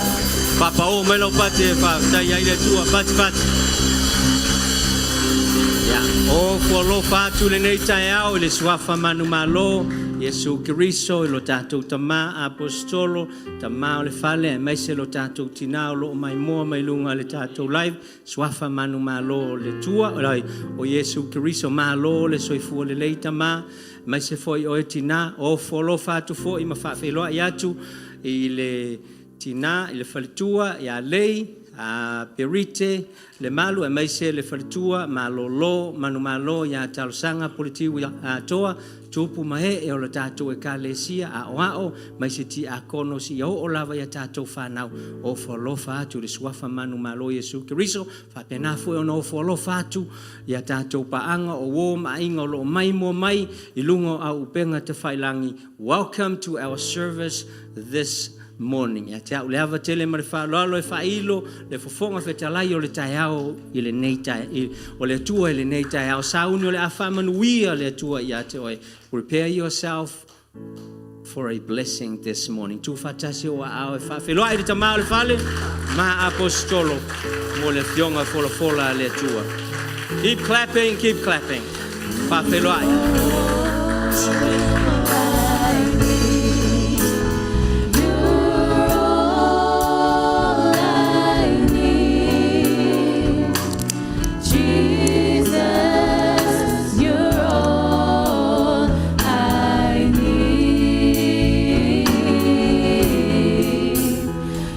Speaker 3: Papa o mai lau pati e faafetai ai le Atua. Pati pati. Ia, o fualofa atu lenei taeao i le suafa manumalo.
Speaker 4: Iesu Keriso i lo tatou Tamā Aposetolo, Tamā o le Fale, aemaise lo tatou Tinā o lo o maimoa mai luga i le tatou live, Suafa manumalo o le Atua, o Iesu Keriso, malo le soifua lelei Tamā, aemaise foi oe Tinā, ofo alofa atu foi ma faafeiloai atu i le Tinā i le faletua ia Lei, a Perite Lemalu, aemaise le faletua malolo manumalo ia Talosaga Puletiui Atoa, tupu ma ee o le tatou Ekalesia, aoao aemaise tiakono seia oo lava ia tatou fanau, ofo alofa atu i le Suafa manumalo o Iesu Keriso. Faapena foi ona ofo alofa atu ia tatou paaga o uo ma aiga o lo o maimoa mai i luga o auupega tafailagi. Welcome to our service this morning. Ia te au le ava tele ma le faaaloalo e faailo le Fofoga Fetalai o le taeao i lenei tae, o le Atua i lenei taeao. Sauni o le a faamanuia le Atua ia te oe. Prepare yourself for a blessing this morning. Tuufaatasi ou aao e faafeiloai le Tamā o le Fale ma Aposetolo mo le afioga folafola a le Atua. Keep clapping, keep clapping. Faafeiloai.
Speaker 2: Jesus, you're all I need.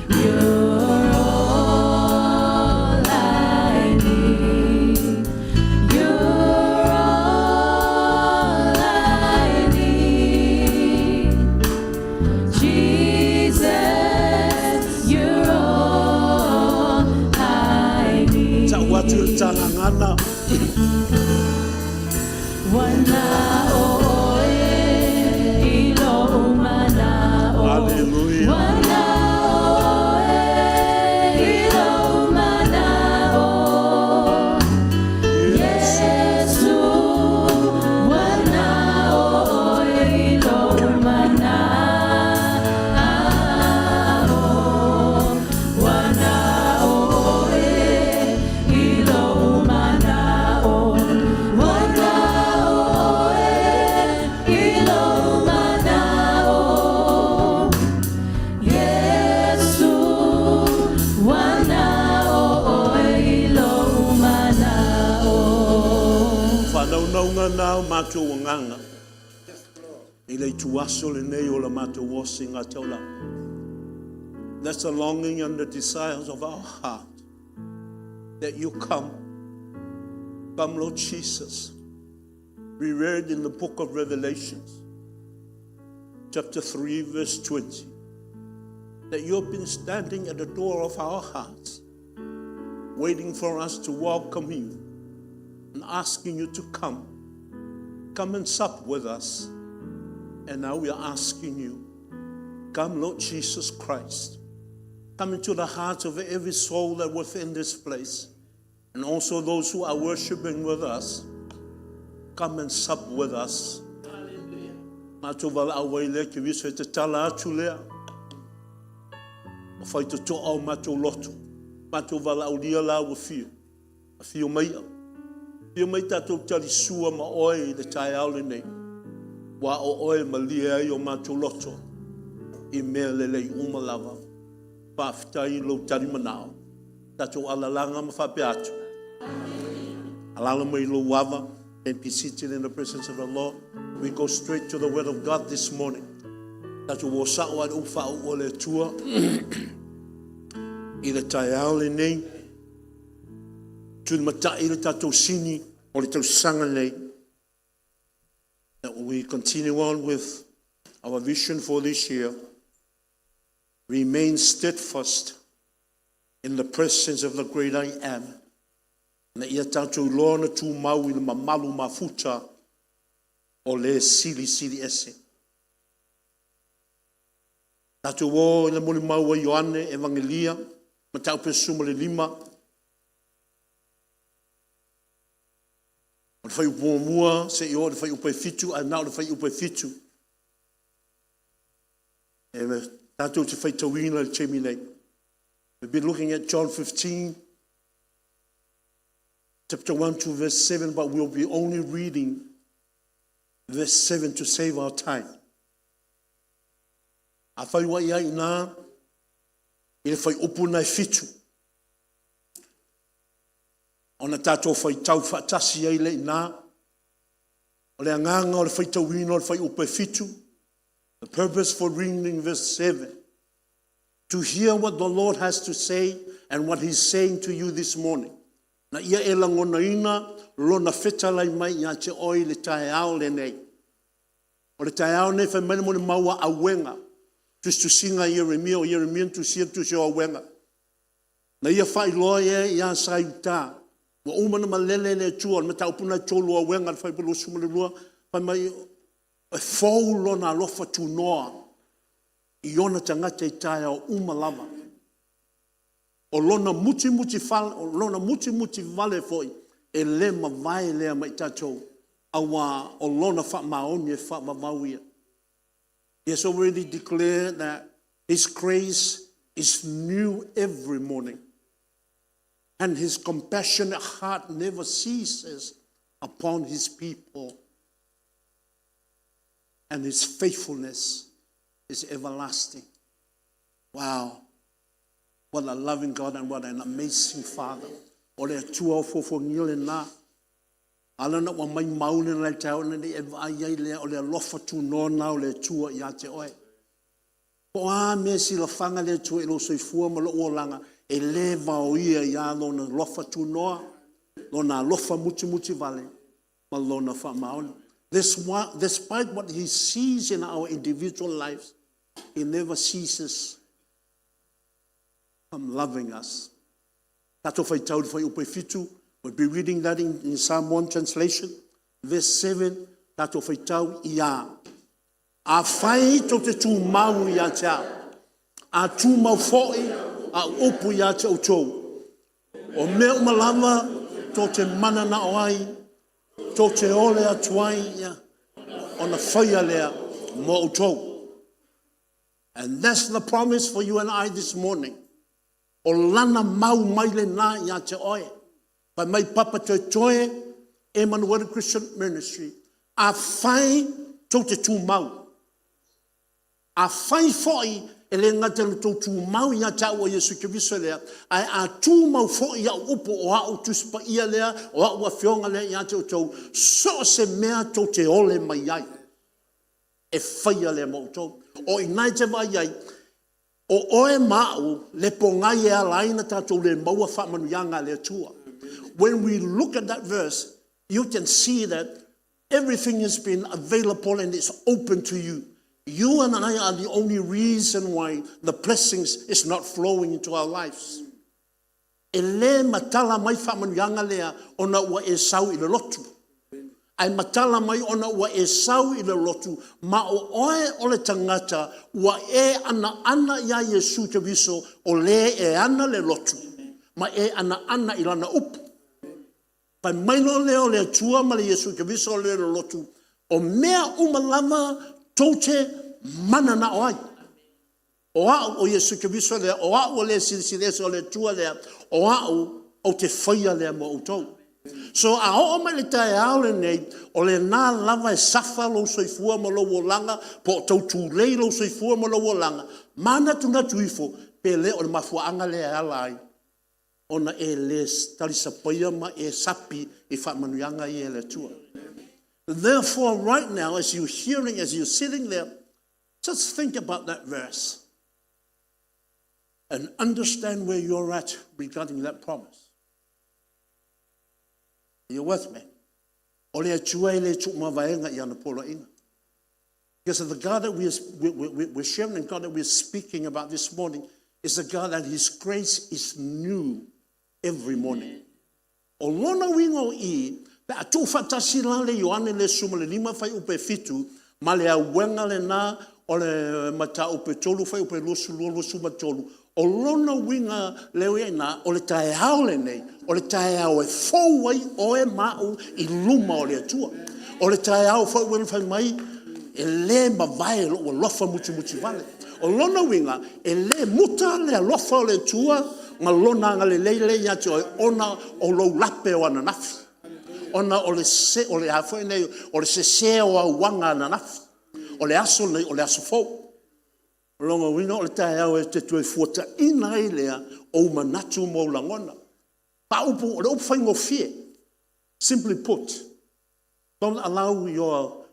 Speaker 2: You're all I need. You're all I need. Jesus, you're all I need.
Speaker 5: Ta'u atu i le tagagana.
Speaker 2: Ua na o oe i lo'u mana'o.
Speaker 5: Hallelujah.
Speaker 2: Ua na o oe i lo'u mana'o. Iesu, ua na o oe i lo'u mana'o. Ua na o oe i lo'u mana'o. Ua na o oe i lo'u mana'o. Iesu, ua na o oe i lo'u mana'o.
Speaker 5: Faanaunauga na o matou agaga i le ituaso lenei o la matou osigataulaga. That's the longing and the desires of our heart that you come. Come, Lord Jesus. We read in the book of Revelations, chapter 3, verse 20, that you have been standing at the door of our hearts, waiting for us to welcome you and asking you to come. Come and sup with us. And now we are asking you, come, Lord Jesus Christ. Come into the heart of every soul that within this place, and also those who are worshiping with us. Come and sup with us. Matou valaau ai lea Keriso e tatala atu lea. O fai totoa o matou loto. Matou valaaulia la ua fio. Afio mai. Afio mai tatou talisua ma oe i le taeao lenei. Ua o oe malie ai o matou loto. I mea lelei uma lava. Faafetai i lou tali manao. Tatou alalaga ma faapea atu. Alala mai lou ava and be seated in the presence of the Lord. We go straight to the word of God this morning. Tatou o sa'o ai le upu faauu o le Atua i le taeao lenei. Tulimata'i le tatou sini o le tausaga nei. That we continue on with our vision for this year. Remain steadfast in the presence of the great I Am. Na ia tatou iloa na tumau i le mamalu mafuta o le Silisili Ese. Tatou o i le molimau a Ioane Evagelia, Mataupu 15. O le fuaiupu 1 seia oo i le fuaiupu 7, ae na o le fuaiupu 7 e tatou te faitauina i le taimi nei. We've been looking at John 15, chapter 1 to verse 7, but we'll be only reading verse 7 to save our time. Afai ua i ai i ina i le fuaiupu lena e 7, ona tatou faitau faatasi ai lea i ina. O le agaga o le faitauina o le fuaiupu e 7, the purpose for reading verse 7, to hear what the Lord has to say and what He's saying to you this morning. Na ia e lagonaina lona fetalai mai ia te oe i le taeao lenei. O le taeao lenei fai mai le molimau a Auega, tusitusiga a Ieremia, o Ieremia na tusia le tusi o Auega. Na ia faailoa ea ia Saiuta, ua uma ona malele le Atua, o le mataupu lena e 3 o Auega fuaiupu 22, fai mai e fou lona alofa tunoa i ona tagata i taeao uma lava. O lona mutimuti vale foi, e le mavae lea mai tatou, aua o lona faamaoni e faavavau ia. He has already declared that His grace is new every morning. And His compassionate heart never ceases upon His people. And His faithfulness is everlasting. Wow. What a loving God and what an amazing Father. O le Atua o fofogia lena. Ala na ua mai mau le lai tau na ni e vai ai lea o le alofa tu nona o le Atua ia te oe. Po o a mea e silafaga le Atua i lou soifua ma lou olaga, e le vaoia ia Lona alofa tunoa, Lona alofa mutimutivale, ma Lona faamaoni. This one, despite what He sees in our individual lives, He never ceases from loving us. Tatou faitau i le fuaiupu e 7. We'll be reading that in Psalm 1 translation. Verse 7, tatou faitau ia. Afai tou te tumau ia te au, a tumau foi au upu ia te outou, o mea uma lava tou te mananao ai, tou te ole atu ai, ia, ona faia lea mo outou. And that's the promise for you and I this morning. O lana mau mai lena ia te oe. Fai mai Papa Toetoe, Emmanuel Christian Ministry, afai tou te tumau, afai foi e le gata ina tou tumau ia te au o Iesu Keriso lea, ae a tumau foi au upu o au Tusi Paia lea, o au afioga lea ia te outou, so o se mea tou te ole mai ai, e faia lea mo outou. O i ina e te vaai ai, o oe ma au le pogai e ala ai ona tatou le maua faamanuiaga a le Atua. When we look at that verse, you can see that everything has been available and it's open to you. You and I are the only reason why the blessings is not flowing into our lives. E le matala mai faamanuiaga lea ona ua e sau i le lotu. Ae matala mai ona ua e sau i le lotu ma o oe o le tagata ua e anaana iā Iesu Keriso o le e ana le lotu ma e anaana i lana upu. Fai mai loa lea o le Atua ma le Iesu Keriso le lotu, o mea uma lava tou te mananao ai. O au o Iesu Keriso lea, o au o le Silisili Ese o le Atua lea, o au ou te faia lea mo outou. So a oo mai le taeao lenei, o lena lava e safa lou soifua ma lou olaga, po o tau tulei lou soifua ma lou olaga, manatunatu ifo, pe le o le mafuaaga lea e ala ai ona e le talisapaia ma e sapi i faamanuiaga ia e le Atua. Therefore, right now, as you're hearing, as you're sitting there, just think about that verse and understand where you're at regarding that promise. Are you with me? O le Atua e le tuumavaega i ana poloaiga. Because the God that we're sharing and God that we're speaking about this morning is a God that His grace is new every morning. O lona uiga o i, pe a tuufaatasi la le Ioane le 15 fuaiupu e 7 ma le Auega lena o le mataupu e 3 fuaiupu e 22, 23, o lona uiga lea ua i ina, o le taeao lenei, o le taeao e fou ai oe ma au i luma o le Atua. O le taeao foi ua fai mai, e le mavae lou alofa mutimutivale. O lona uiga, e le muta le alofa o le Atua ma Lona agalelei lea ia te oe ona o lou lape o ananafi. Ona o le se, o le a foi nei, o le sese o auaga ananafi. O le aso lenei o le aso fou. O lona uiga o le taeao e te toe fuataiina ai lea o ou manatu ma ou lagona. Faaupu, o le upu faigofie, simply put, don't allow your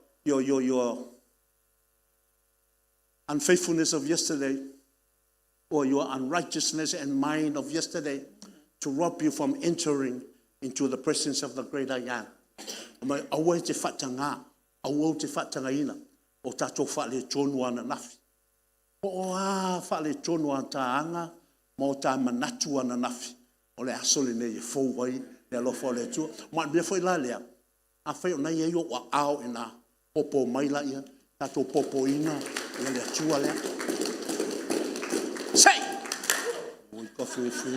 Speaker 5: unfaithfulness of yesterday or your unrighteousness and mind of yesterday to rob you from entering into the presence of the great I Am. Ma aua e te faatagā, aua ou te faatagaina o tatou faaletonu ananafi. Po o a faaletonu o ta aga ma o ta manatu ananafi, o le aso lenei e fou ai le alofa o le Atua. Ma o le mea foi la lea, afai o lena e i ai ou aao i ina, popo mai laia, tatou popoina le Atua lea. Sei! Oi tofufufu.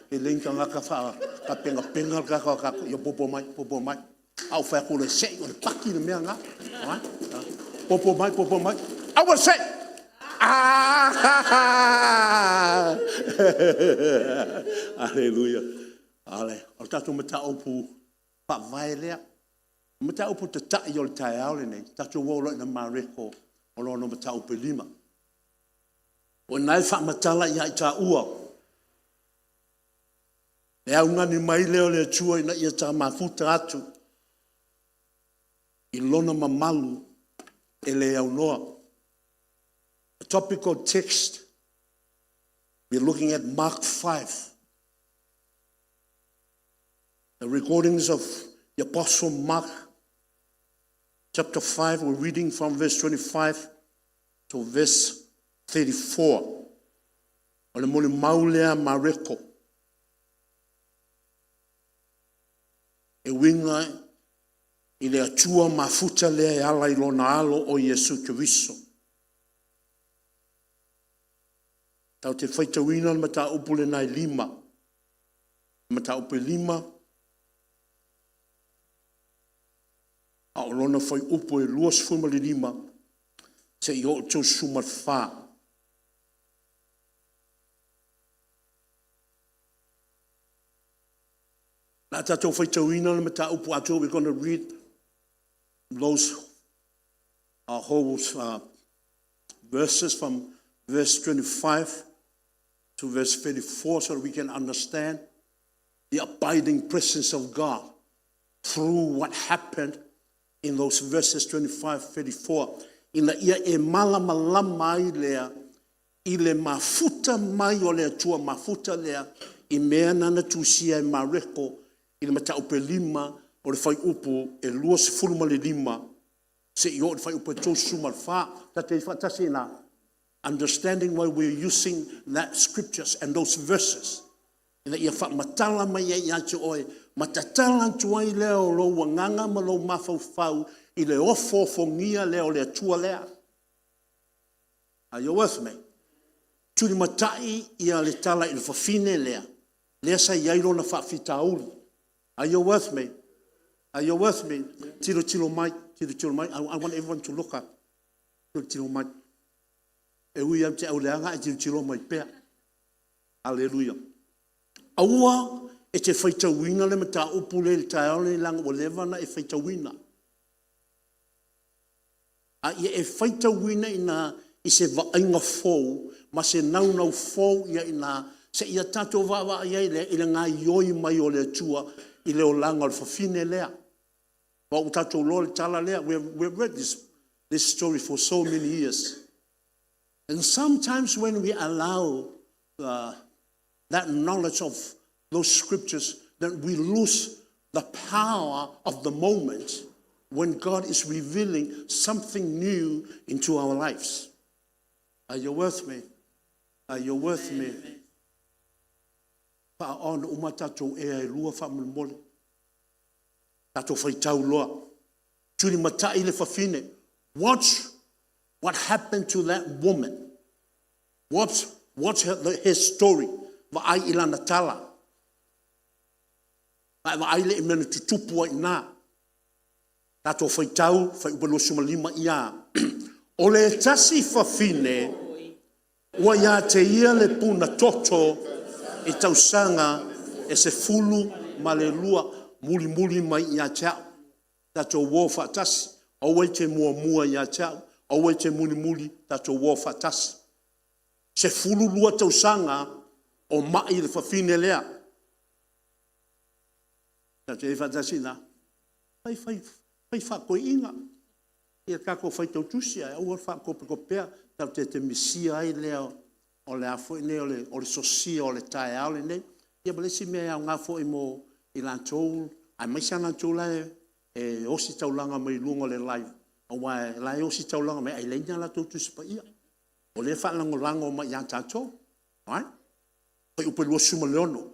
Speaker 5: E leai ni tagata faapenapena le tagata ia popo mai, popo mai. A ou fai atu loa e sei, o le paki le mea lena. Alright? Popo mai, popo mai. Aua le sei! Aaaaah! Aleluia. O le tatou mataupu faavae lea. O le mataupu tatai o le taeao lenei, tatou o loa ina Mareko o lona mataupu e 5. O i ina e faamatala ia i taua le augani mai lea o le Atua ina ia ta mafuta atu i lona mamalu e le aunoa. The topical text, we're looking at Mark 5. The recordings of the Apostle Mark, chapter 5, we're reading from verse 25 to verse 34. O le molimau lea Mareko. E uiga i le Atua mafuta lea e ala i lona alo o Iesu Keriso. Tatou te faitauina le mataupu lena e 5. Mataupu e 5, a o lona fuaiupu e 25 seia oo i le 34. O le a tatou faitauina le mataupu atoa. We're going to read those whole verses from verse 25 to verse 34 so that we can understand the abiding presence of God through what happened in those verses 25 34. Ina ia e malamalama ai lea i le mafuta mai o le Atua mafuta lea i mea na tusia e Mareko i le mataupu e 5 o le fuaiupu e 25 seia oo i le fuaiupu e 34. Tatou te faatasi i ina, understanding why we're using that scriptures and those verses ina ia faamatala mai ai ia te oe ma tatala atu ai lea o lou agaga ma lou mafaufau i le ofoofogia lea o le Atua lea. Are you with me? Tulimatai ia le tala i le fafine lea, lea sa i ai lona faafitauli. Are you with me? Are you with me? Tilotilo mai, tilotilo mai. I want everyone to look up. Tilotilo mai. E ui lava ou te auleaga ae tilotilo mai pea. Aleluia. Aua e te faitauina le mataupu lea i le taeao lenei leaga ua leva ona e faitauina. A ia e faitauina i ina i se vaaiga fou ma se naunau fou i ai i ina seia tatou vaavaai ai lea i le gaoioi mai o le Atua i le olaga o le fafine lea. Aua ua tatou iloa le tala lea. We have read this story for so many years. And sometimes when we allow that knowledge of those scriptures, that we lose the power of the moment when God is revealing something new into our lives. Are you with me? Are you with me? Faaona uma tatou ea e lua faamolemole. Tatou faitau loa. Tulimatai le fafine. Watch what happened to that woman. Watch his story. Vaai i lana tala. Vaai le mea na tutupu ai i ina. Tatou faitau, fuaiupu 25 ia. O le tasi fafine ua ia te ia le puna toto i tausaga e 12. mulimuli mai ia te a'u. Tatou o faatasi, aua e te muamua ia te a'u, aua e te mulimuli, tatou o faatasi. 12 tausaga o mai le fafine lea. Tatou te i ai faatasi i ina. Fai, fai, fai faatoeaina, ia tatou faitau tusi ae aua le faakopekopea. Tatou te misia ai lea o le a foi nei o le sosia o le taeao lenei. Ia ma le isi mea e aoga foi mo i latou aemaise lava latou la e ositaulaga mai luga o le live, aua o la e ositaulaga mai ae leai ni a latou Tusi Paia. O lea e faalagolago mai ia tatou. Alright? Fuaiupu 26.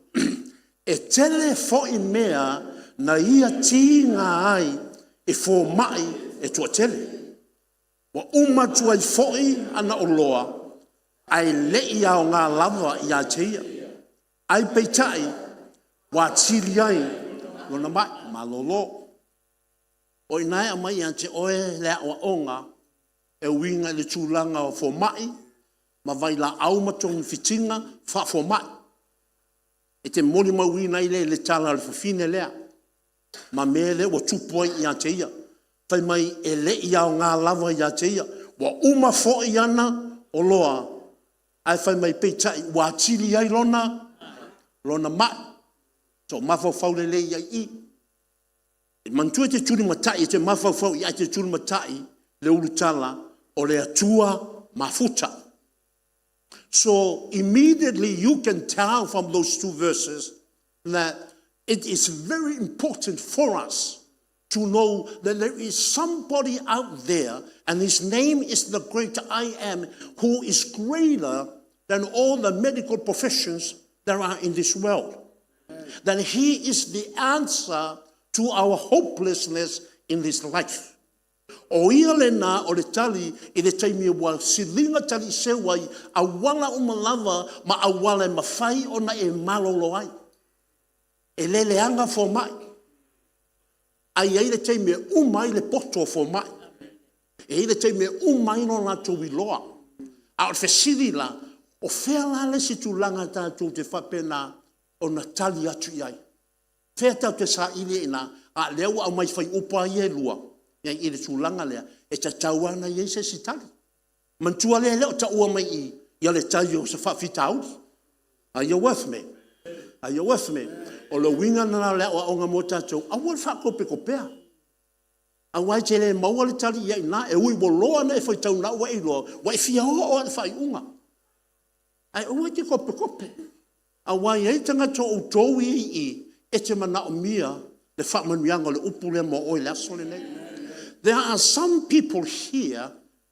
Speaker 5: E tele foi mea na ia tiga ai e fomai e toatele. Ua uma atu ai foi ana oloa ae le i aoga lava ia te ia. Ae peitai ua atili ai lona mai malolo. O i ina e aumai ia te oe le aoaoga e uiga i le tulaga o fomai ma vailaau ma togafitiga faafomai. E te molimauina ai lea i le tala a le fafine lea ma mea lea ua tupu ai ia te ia. Fai mai e le i aoga lava ia te ia. Ua uma foi ana oloa ae fai mai peitai ua atili ai lona mai. So mafaufau lelei ai i i. Manatua e te tulimatai, e te mafaufau i ai ae e te tulimatai le ulutala o le Atua mafuta. So immediately you can tell from those two verses that it is very important for us to know that there is somebody out there, and his name is the great I Am, who is greater than all the medical professions there are in this world. That he is the answer to our hopelessness in this life. O ia lena o le tali i le taimi ua siliga taliseu ai auala uma lava ma auala e mafai ona e malolo ai. E le leaga fomai, ae i ai le taimi e uma ai le poto o fomai. E i ai le taimi e uma ai lo latou iloa. A o le fesili la, o fea la le isi tulaga tatou te faapena ona tali atu i ai? O fea tatou te saili ai i ina? A o lea ua aumai i fuaiupu lava ia e lua i le tulaga lea, e tatau lava ona i ai se isi tali. Manatua lea e le o taua mai i i ia le tali o se faafitauli. Are you with me? Are you with me? O le uiga lena o le aoaoga mo tatou, aua le faakopekopea. Aua e te le maua le tali i ai i ina. E ui ua loa ona e faitau o lena ua e iloa, ua e fia oo lava i le faaiuga. Ae aua e te kopekope, aua e i ai tagata o outou ia e i i, e te manaomia le faamanuiaga o le upu lea mo oe i le aso lenei. There are some people here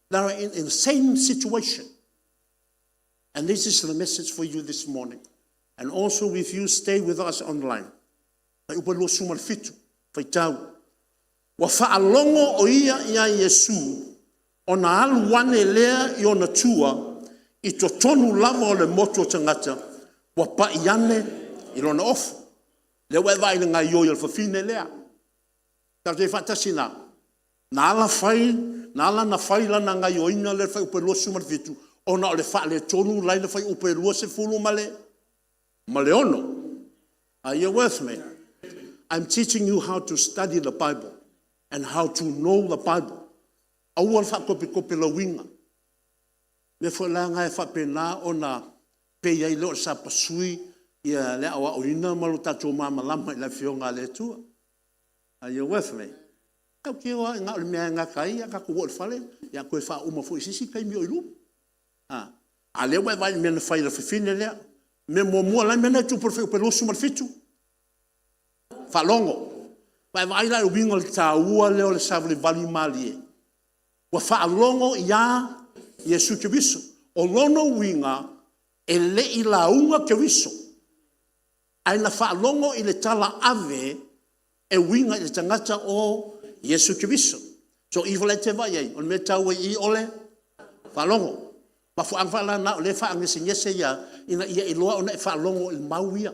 Speaker 5: that are in the same situation. And this is the message for you this morning. And also if you stay with us online. Fuaiupu 27, faitau. Ua faalogo o ia ia Iesu, ona alu ane lea i ona tua i totonu lava o le motu o tagata, ua pai ane i lona ofu. Lea ua e vaai i le gaoioi a le fafine lea. Tatou te i ai faatasi i ina? Na ala ona fai lana gaoioiga lea i le fuaiupu 27, ona o le faaletonu la e i le fuaiupu 26. Are you with me? I'm teaching you how to study the Bible and how to know the Bible. Aua le faakopekope lou uiga. O le mea foi la lena e faapena ona pei ai lea o le sapasui le aoaoina ma lo tatou malamalama i le Afioga a le Atua. Are you with me? Tatou te o lava na o le mea e gata ai tatou o i le fale, ia toe faauma foi i se isi taimi o i luma. A o lea ua e vaai i le mea na fai e le fafine lea. O le mea muamua, o le a le mea lena e tupu i le fuaiupu 27? Faalogo. Vaai la i le uiga o le taua lea o le savalivali malie? Ua faalogo ia Iesu Keriso. O lona uiga, e le i lauga Keriso, ae na faalogo i le tala ave e uiga i le tagata o Iesu Keriso. So o i foi la e te vaai i ai, o le mea taua i i o le faalogo. O le mafuaaga foi la lena o lea e faagesegese ia ina ia e iloa ona e faalogo i mau ia.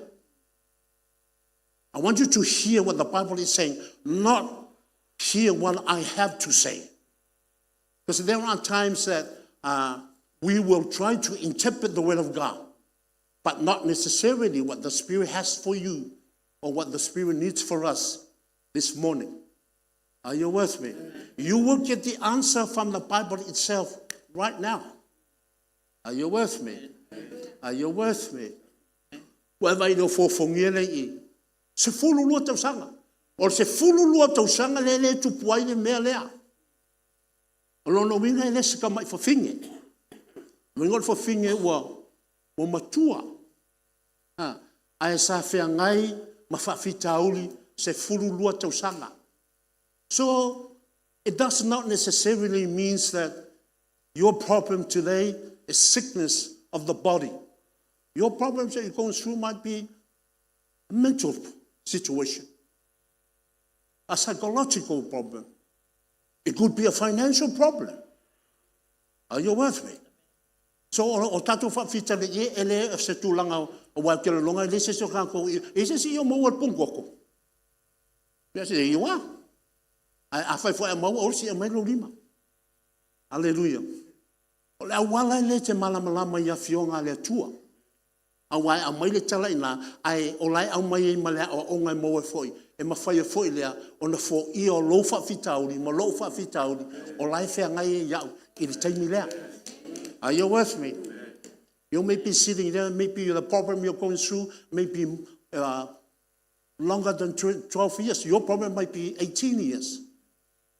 Speaker 5: I want you to hear what the Bible is saying, not hear what I have to say. Because there are times that we will try to interpret the Word of God, but not necessarily what the Spirit has for you. or what the Spirit needs for us this morning. Are you with me? You will get the answer from the Bible itself right now. Are you with me? Are you with me? Ua vai leo fofongia le i. 12 tausaga. O le 12 tausaga le le tupu ai le mea lea. O lona uiga e le se tamai fafine. Uiga o le fafine ua matua. Ha. Ae sa feagai ma faafitauli 12 tausaga. So, it does not necessarily means that your problem today is sickness of the body. Your problems that you're going through might be a mental situation, a psychological problem. It could be a financial problem. Are you with me? So o tatou faafitale e e le se tulaga o wa ke longa le se so ka ko e se si o mo wal pungo ko. Ya se i wa. A fai fo e mau o si e mai lo lima. Hallelujah. O le auala le te malamalama i afioga a le Atua. Aua e aumai le tala i ina, ae o la e aumai ai ma le aoaoga e maua ai foi, e mafai ai foi lea ona foia o lou faafitauli ma lou faafitauli o la e feagai ai au i le taimi lea. Are you with me? You may be sitting there, maybe the problem you're going through may be longer than 12 years. Your problem might be 18 years.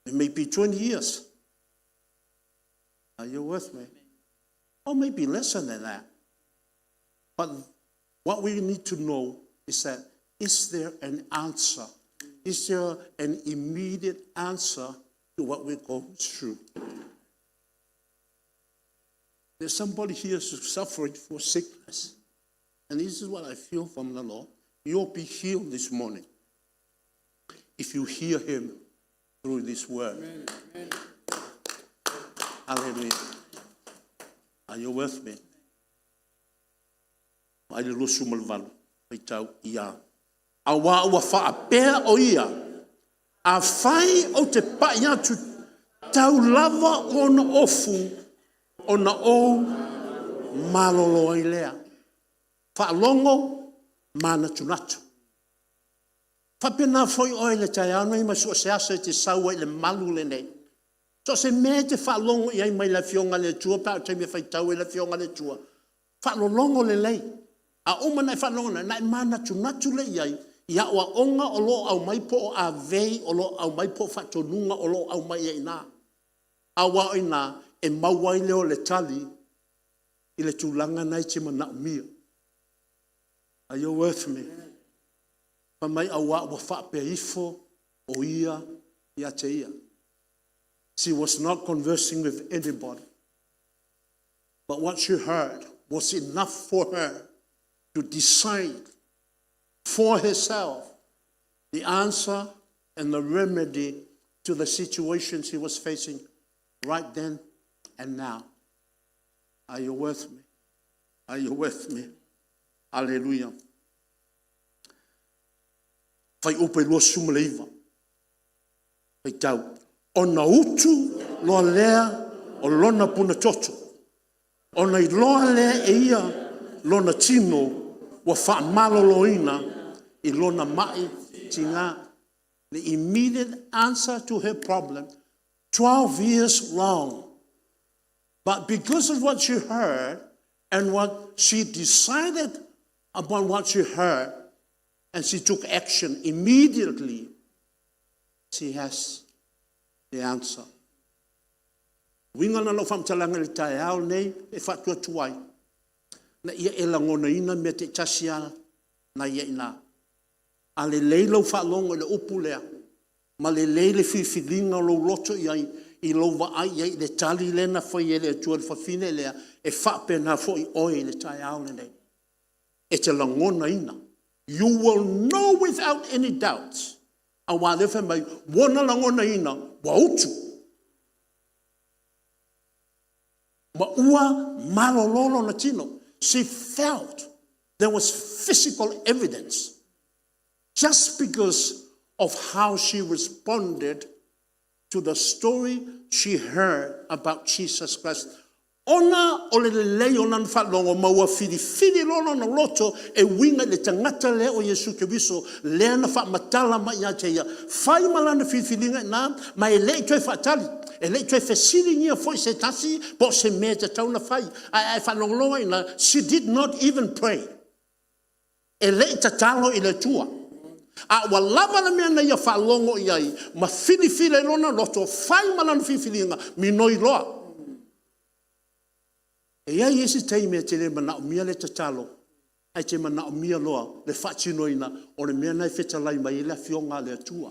Speaker 5: It may be 20 years. Are you with me? Or maybe less than that. But what we need to know is that, is there an answer? Is there an immediate answer to what we're going through? There's somebody here who's suffering for sickness. And this is what I feel from the Lord. You'll be healed this morning if you hear him through this word. Amen. Amen. Hallelujah. Are you with me? Ai le 28, faitau ia. Auā ua faapea o ia, afai ou te pai atu tau lava ona ofu, ona ou malolo ai lea. Faalogo manatunatu. Faapena foi oe i le taeao nei ma so o se aso e te sau ai i le malu lenei. So o se mea e te faalogo i ai mai le Afioga a le Atua pe a o le taimi e faitau ai le Afioga a le Atua, faalologo lelei. A uma ona e faalogo, ona e manatunatu lea i ai i aoaoga o lo o aumai po o avei o lo o aumai po o faatonuga o lo o aumai ai i ina. Aua o i ina e maua ai lea o le tali i le tulaga lena e te manaomia. Are you with me? Fai mai auā ua faapea ifo o ia ia te ia. She was not conversing with anybody. But what she heard was enough for her to decide for herself the answer and the remedy to the situation she was facing right then and now. Are you with me? Are you with me? Hallelujah. Fuaiupu e 29. Faitau. Ona utu loa lea o lona puna toto. Ona iloa lea e ia lona tino ua faamaloloina i lona mai tiga. The immediate answer to her problem, 12 years long. But because of what she heard and what she decided upon what she heard, and she took action immediately, she has the answer. Uiga na lau faamatalaga i le taeao nei e faatuatua ai. Na ia e lagonaina mea taitasi lava na i ai ina. A lelei lau faalogo i le upu lea, ma lelei le filifiliga o lou loto i ai, i lou vaai i ai i le tali lea na fai e le Atua i le fafine lea, e faapena foi oe i le taeao lenei. E te lagonaina. You will know without any doubt. Aua o lea e fai mai, ua na lagonaina, ua utu. Ma ua malolo lona tino. She felt there was physical evidence just because of how she responded to the story she heard about Jesus Christ. Ona o le lelei o lana faalogo ma ua filifili loa lona loto e uiga i le tagata lea o Iesu Keriso lea na faamatala mai ia te ia, fai ma lana filifiliga i ina, ma e le i toe faatali, e le i toe fesiligia foi se tasi po o se mea e tatau ona fai. Ae a e faalogologo i ina, she did not even pray. E le i tatalo i le Atua, a ua lava le mea na ia faalogo i ai ma filifili ai lona loto, fai ma lana filifiliga, minoi loa. E i ai isi taimi e te le manaomia le tatalo, ae te manaomia loa le faatinoina o le mea lena e fetalai mai ai le Afioga a le Atua.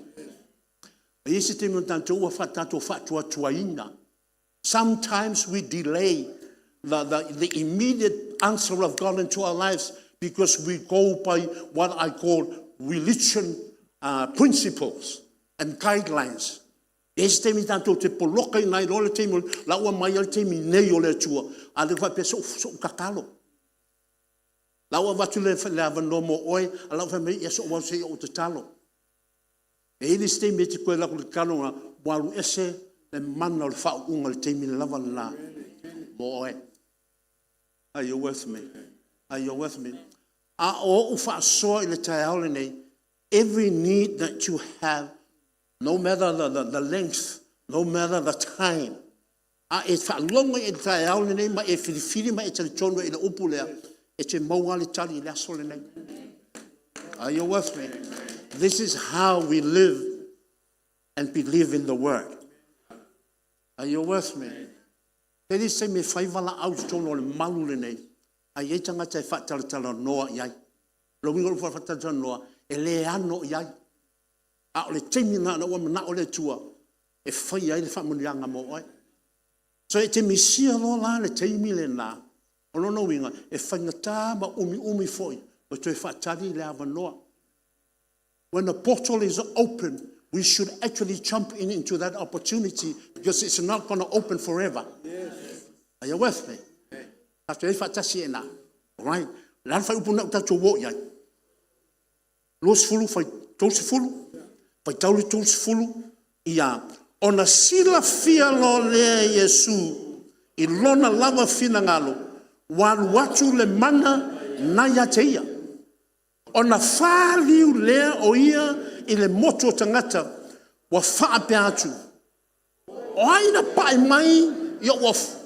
Speaker 5: E i ai isi taimi o tatou ua tatou faatuatuaina. Sometimes we delay the immediate answer of God into our lives because we go by what I call religion principles and guidelines. E i ai isi taimi tatou te poloka ai loa le taimi, la ua aumai lava le taimi nei o le Atua, a o lea ua faapea, se i ou tatalo. La ua avatu le avanoa mo oe, a o la ua fai mai, ia se i ou alu se i ou tatalo. E i ai le isi taimi e te toe alu atu i le tatalo lena, ua alu ese le mana o le faauuga i le taimi lava lena mo oe. Are you with me? Are you with me? A o ou faasoa i le taeao lenei, every need that you have, no matter the length, no matter the time, a e faalogo i ai i le taeao lenei ma e filifili ma e talitonu i le upu lea, e te maua lava le tali i le aso lenei. Are you with me? This is how we live and believe in the word. Are you with me? E le se taimi e fai valaau i totonu o le malu lenei, ae i ai tagata e faatalatalanoa i ai. O le uiga o le faatalatalanoa, e le ano i ai. A o le taimi lena ua manao le Atua e fai ai le faamanuiaga mo oe. So e te misia loa la le taimi lena, o lona uiga, e faigata ma umiumi foi ona toe faatali le avanoa. When a portal is open, we should actually jump in into that opportunity because it's not going to open forever. Are you with me? Tatou i ai faatasi i ina. All right. O le a le fuaiupu lena ua tatou o i ai? 20 fuaiupu 30, faitau le 30, ia. Ona silafia loa lea e Iesu i lona lava finagalo ua alu atu le mana na ia te ia. Ona faliu lea o ia i le motu o tagata, ua faapea atu, “O ai na pai mai i o'u ofu?”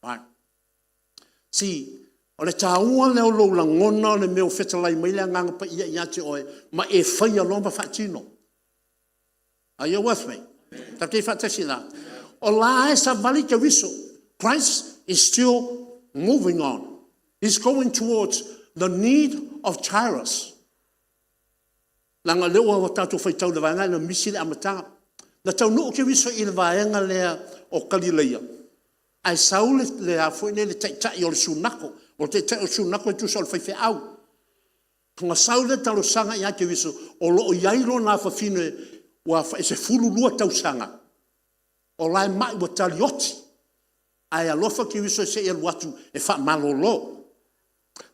Speaker 5: Right. See, o le taua lea o lou lagona o le mea ua fetalai mai le Agaga Paia ia te oe ma e faia loa ma faatino. Are you with me? Tatou te i faatasi i ina? O la e savali Keriso. Christ is still moving on. He's going towards the need of Jairus. Leaga o lea ua tatou faitau i le vaega lea, ua misi le amataga. Na taunuu Keriso i le vaega lea o Kalileia, ae sau le taitai o le sunato. O le taitai o le sunato e tusa o le faifeau. Ona sau lea talosaga ia Keriso, o lo o i ai lona afafine ua e 12 tausaga o la e mai ua talioti, ae alofa Keriso se i alu atu e faamalolo.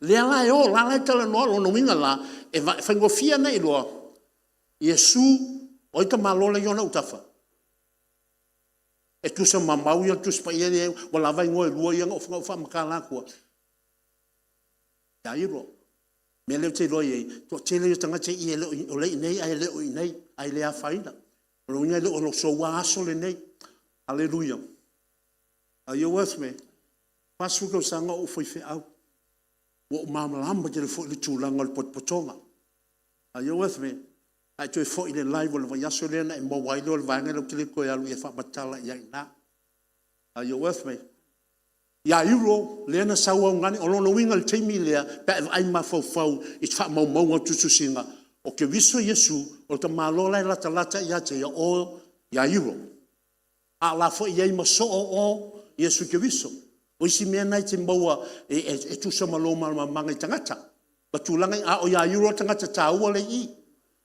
Speaker 5: Lea la e o, la e talanoa, lona uiga la, e faigofie ona e iloa, Iesu, o ai le tamaloa la e i ona autafa? E tusa ma mau ia o le Tusi Paia lea e i ai, ua lava igoa e lua ia ona ou faamatala atu. Iairo. O le mea lea ou te iloa ai, o le toatele ia o tagata ia o lea e i inei ae le o i inei, ae le afaina. O lona uiga e le o lo soua aso lenei. Aleluia. Are you with me? 40 tausaga o ou faifeau, ua ou malamalama tele foi i le tulaga o le potopotoga. Are you with me? A e toe foi i le live o le vaiaso lea ona e maua ai lea o le vaega lea ou te le toe alu ai e faamatala i ai i ina. Are you with me? Iairo, lea na sau au, o lona uiga i le taimi lea pe a e vaai mafaufau i faamaumauga o tusitusiga, o Keriso Iesu, o le tamaloa la e latalata ia te ia, o Iairo. A o la foi e i ai ma soo o Iesu Keriso. O isi mea na e te maua e tusa ma lou malamalamaga i tagata ma tulaga ia, a o Iairo le tagata taua lea e i i.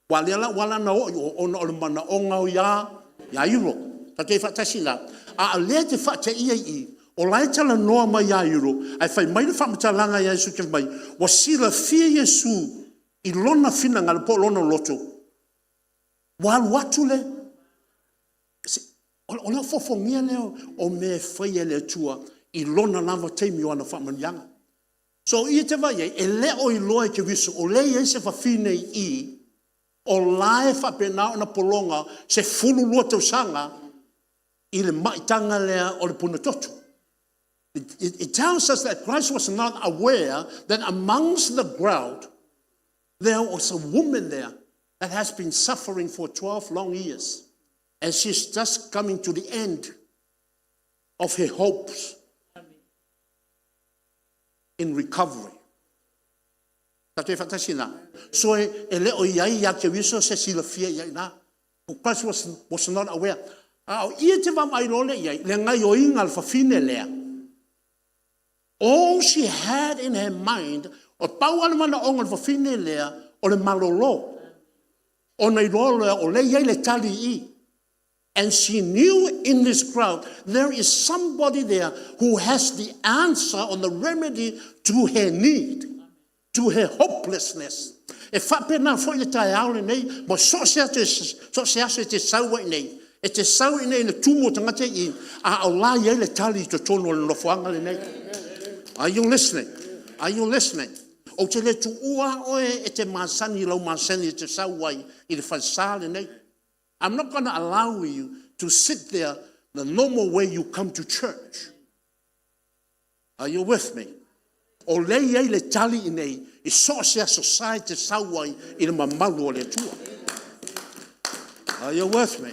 Speaker 5: Aua o lea la ua ala ona oo i o, ona o le manaoga o Iairo. Tatou te i ai faatasi la? A o lea e te faateia i i, o la e talanoa mai Iairo, ae fai mai le faamatalaga ia Iesu fai mai, ua silafia Iesu i lona finagalo po o lona loto, ua alu atu le… O le fofogia lea o mea e faia e le Atua i lona lava taimi o ana faamanuiaga. So i e te vaai ai, e le o iloa e Keriso o lea e i ai se fafine i i o la e faapena ona pologa 12 tausaga i le maitaga lea o le punatoto. It tells us that Christ was not aware that amongst the crowd there was a woman there that has been suffering for 12 long years. And she's just coming to the end of her hopes in recovery. Tatou e faatasi ina. So e le o iai ia Keriso se silafia i ai ina. Christ was not aware. A o i e te vaavaai loa lea i ai, le gaioiga a le fafine lea, all she had in her mind, o pau lava le manaoga o le fafine lea, o le malolo. Ona iloa lea o lea e i ai le tali i i. And she knew in this crowd, there is somebody there who has the answer on the remedy to her need, to her hopelessness. E faapena foi le taeao lenei, ma so o se aso e te sau ai i inei, e te sau i inei i le tumu o tagata i i, a o la e i ai le tali i totonu o le nofoaga lenei. Are you listening? Are you listening? Ou te le tuua oe e te masani i lau masani e te sau ai i le falesa lenei. I'm not going to allow you to sit there the normal way you come to church. Are you with me? O lea e i ai le tali i inei i so o se aso sa e te sau ai i le mamalu o le Atua. Are you with me?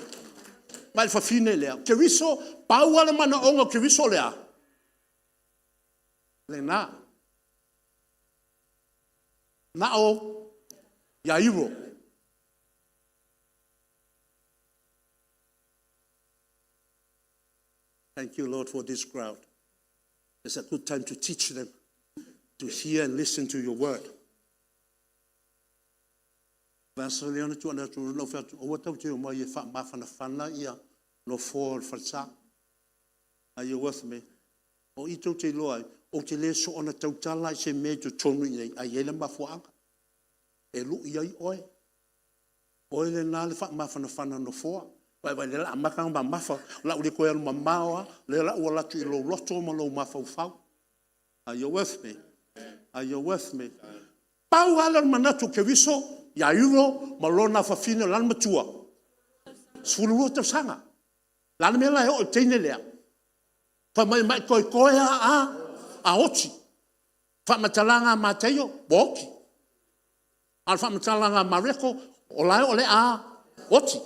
Speaker 5: Ma le fafine lea, Keriso, pau lava le manaoga o Keriso lea, lena. Na o Iairo. Thank you, Lord, for this crowd. It's a good time to teach them to hear and listen to your word. Vasa lea na tuuina atu lau fai atu, aua tatou te omai e faamafanafana ia nofoa o le falesa. Are you with me? O i tou te iloa ai, ou te le soona tautala i se mea i totonu i inei, ae i ai le mafuaaga. E lui ai oe. Oe lena le faamafanafana nofoa. Vaai, lea o le a amata ona mamafa, o le a ou le toe alu mamao lava, o lea o le a ou alu atu i lou loto ma lou mafaufau. Are you with me? Are you with me? Pau lava lea o le manatu o Keriso, Iairo ma lona afafine, o le a le matua? 12 tausaga. O le a le mea la e oo i le teine lea? Fai mai, mai toetoe lava a oti. Faamatalaga a Mataio, ua oti. A o le faamatalaga a Mareko, o la e o le a oti.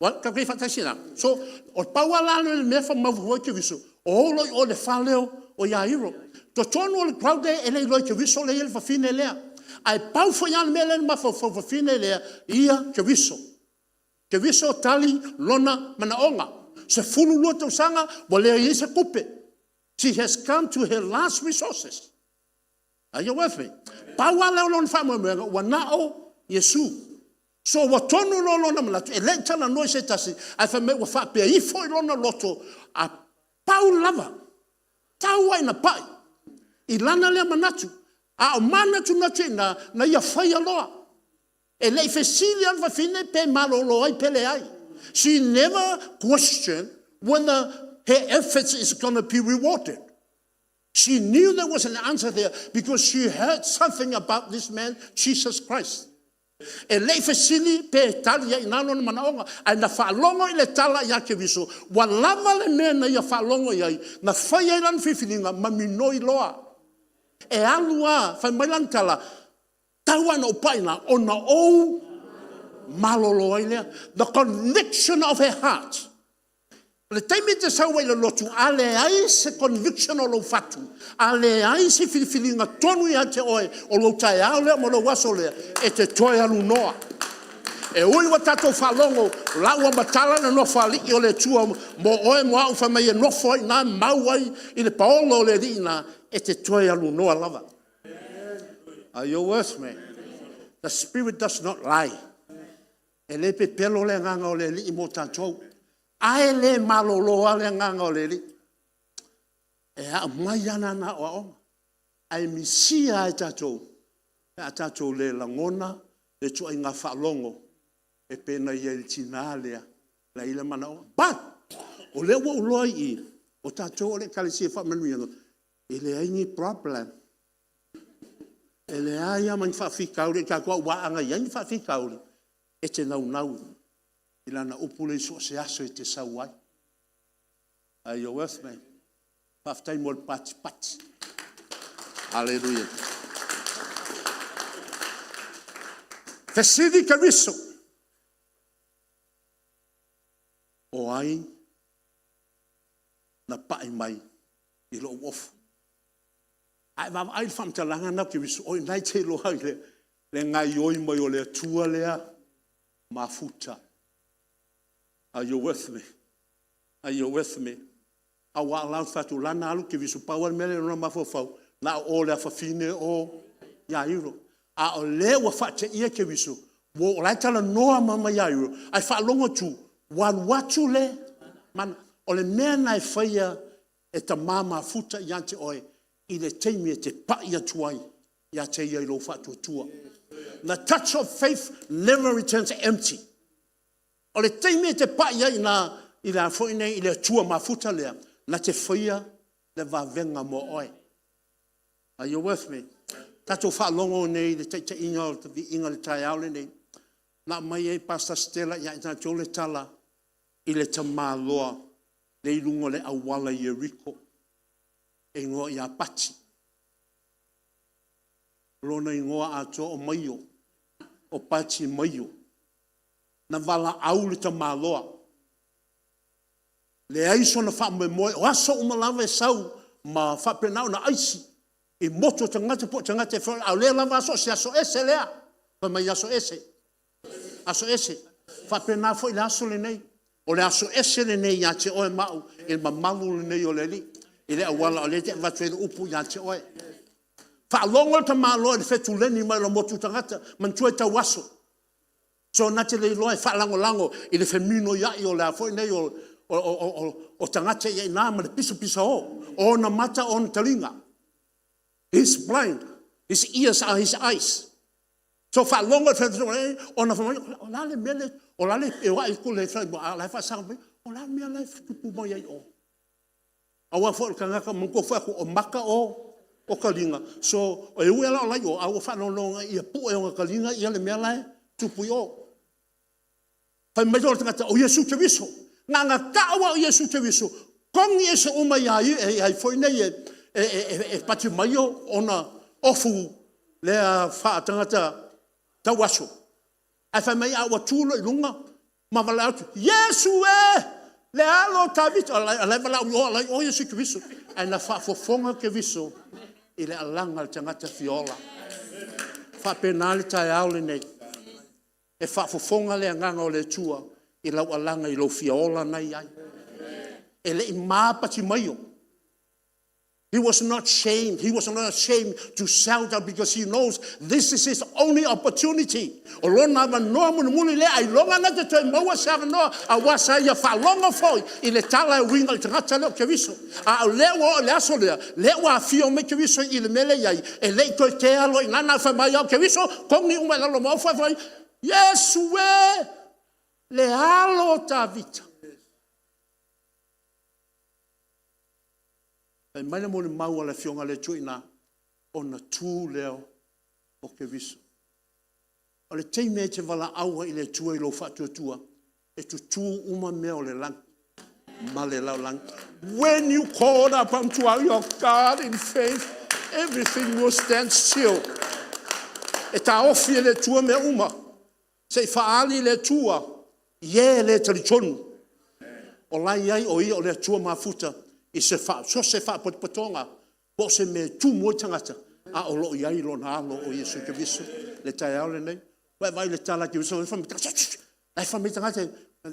Speaker 5: Tatou te i faatasi i ina? So, o le pau lava la le mea e mafaufau ai Keriso, o o loa i o i le fale o Iairo. Totonu o le crowd e le iloa e Keriso lea e i ai le fafine lea. Ae pau foi lava le mea lea na mafaufau i le fafine lea, ia Keriso. Keriso tali lona manaoga. 12 tausaga ua leai ai se tupe. She has come to her last resources. Are you with me? Pau lava lea o lona faamoemoega, ua na o Iesu. So ua tonu loa lona manatu, e le i talanoa i se tasi, ae fai mai ua faapea ifo i lona loto, a pau lava, tau lava ina pai i lana lea manatu. A o manatunatu i ina, na ia faia loa. E le i fesili lava le fafine pe malolo ai pe leai. She never questioned whether her efforts is going to be rewarded. She knew there was an answer there because she heard something about this man, Jesus Christ. E le i fesili pe tali ai i ina lona manaoga, ae na faalogo i le tala ia Keriso, ua lava le mea na ia faalogo i ai, na fai ai lana filifiliga ma minoi loa. E alu lava, fai mai lana tala, tau lava ina ou pai i ina, ona ou malolo ai lea. The conviction of her heart. O le taimi e te sau ai i le lotu, a leai se conviction o lou fatu, a leai se filifiliga tonu ia te oe o lou taeao lea ma lou aso lea, e te toe alunoa. E ui ua tatou faalogo, o la ua matala le Nofoalii o le Atua mo oe mo au, fai mai e nofo ai i ina mau ai i le paogo o le Alii i ina, e te toe alunoa lava. Are you with me? The spirit does not lie. E le pepelo le agaga o le Alii mo tatou. Ae le malolo lava le agaga o le Alii. E aumai lava lana aoaoga, ae misia lava e tatou pe a tatou le lagona le ituaiga faalogo e pei ona i ai i le tina lea na i ai le manaoga. But O lea ua ou iloa i i, o tatou o le Ekalesia Faamanuiaga, e leai ni problem. E leai lava ma ni faafitauli i tatou aua ana i ai ni faafitauli, e te naunau i lana upu lea, so o se aso e te sau ai. Are you with me? Faafetai mo le patipati. Haleluia. Fesili Keriso, o ai na pai mai i lou ofu? A e vaavaai i le faamatalaga lena a Keriso, o i ina e te iloa ai le gaoioi mai o le Atua lea mafuta. Are you with me? Are you with me? Aua o la e fai atu o la na alu Keriso, pau lava le mea lea i lona mafaufau, na o le afafine o Iairo. A o lea ua faateia Keriso, o la e talanoa mai ma Iairo, ae faalogo atu ua alu atu le mana. O le mea lena e faia e tama mafuta ia te oe i le taimi e te pai atu ai ia te ia i lou faatuatua. The touch of faith never returns empty. O le taimi e te pai ai i ina i le a foi nei i le Atua mafuta lea, na te faia le vavega mo oe. Are you with me? Tatou faalogo nei i le taitaiga o le viiga i le taeao lenei, na aumai ai e Pastor Stella ia i tatou le tala i le tamaloa lea e i luga o le auala i Ieriko, e igoa ia Pati. O lona igoa atoa o Maio, o Pati Maio. Na valaau le tamaloa, leai sona faamoemoe, o aso uma lava e sau ma faapena ona aisi i motu o tagata po o tagata e feoai, a o lea lava aso o se aso ese lea. Fai mai aso ese, aso ese. E faapena foi le aso lenei, o le aso ese lenei ia te oe ma au i le mamalu lenei o le Alii i le auala o lea e te avatu ai le upu ia te oe. Faalogo le tamaloa i le fetuleni mai o le motu tagata, manatua e tauaso, so na te le iloa e faalagolago i le feminoiai o le a foi nei o tagata i ina ma le pisapisao o ona mata o ona taliga. He's blind, his ears are his eyes. So faalogo i le fetuleai ona fai mai o le a le mea lea, o la e feoai a o la e faasaga mai. O le a le mea la e tupu mai ai i o? Aua foi o le tagata, manatua foi o mata o taliga, so e ui lava la o la e i o, ae ua faanoanoa ina ia pue e ona taliga le mea la e tupu i o. Fai mai loa le tagata, o Iesu Keriso. Na ona tau lava o Iesu Keriso, togi ese uma e ai foi nei e Patimaio ona ofu lea faatagata tauaso. Ae fai mai a ua tu loa i luga ma valaau atu, Iesu e, le Alo o Tavita, o la e valaau i o a o la e i o Iesu Keriso. Ae na faafofoga Keriso i le alaga a le tagata fia ola. E faapena le taeao lenei, e faafofoga le Agaga o le Atua i lau alaga i lou fia ola na e i ai. E le i ma Patimaio. He was not shamed. He was not ashamed to shout out because he knows this is his only opportunity. O lona avanoa mulimuli lea, ailoga na te toe maua se avanoa, aua sa ia faalogo foi i le tala e uiga i le tagata lea o Keriso. A o lea ua oo i le aso lea, lea ua afio mai Keriso i le mea lea e i ai, e le i toe tea loa i ina, na ona fai mai lava o Keriso, togi uma i lalo ma ofu ae fai mai, Iesu e, le Alo o Tavita. Fai mai le molimau a le Afioga a le Atua i ina, ona tu lea o Keriso. O le taimi e te valaau ai i le Atua i lou faatuatua, e tutu uma mea o le lagi ma le lalolagi. When you call upon to your God in faith, everything will stand still. E taofi e le Atua mea uma se i faaali le Atua i e le talitonu o la e i ai o Ia o le Atua mafuta i se so o se faapotopotoga po o se mea e tumu ai tagata, a o lo o i ai Lona Alo o Iesu Keriso i le taeao lenei. Ua e vaai i le tala a Keriso la e fai mai tagata,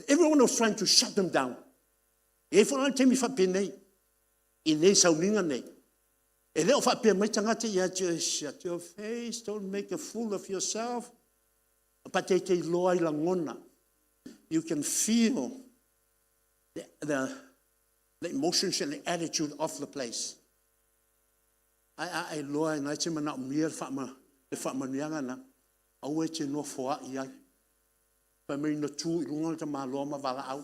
Speaker 5: everyone was trying to shut them down. E i ai foi la taimi faapenei i nei sauniga nei, e le o faapea mai tagata ia te oe, shut your face, don't make a fool of yourself. But e te iloa i lagona. You can feel the emotions and the attitude of the place. Ae a e iloa na e te manaomia le faamanuiaga lena, aua e te nofoai ai. Fai mai na tu i luga le tamaloa ma valaau.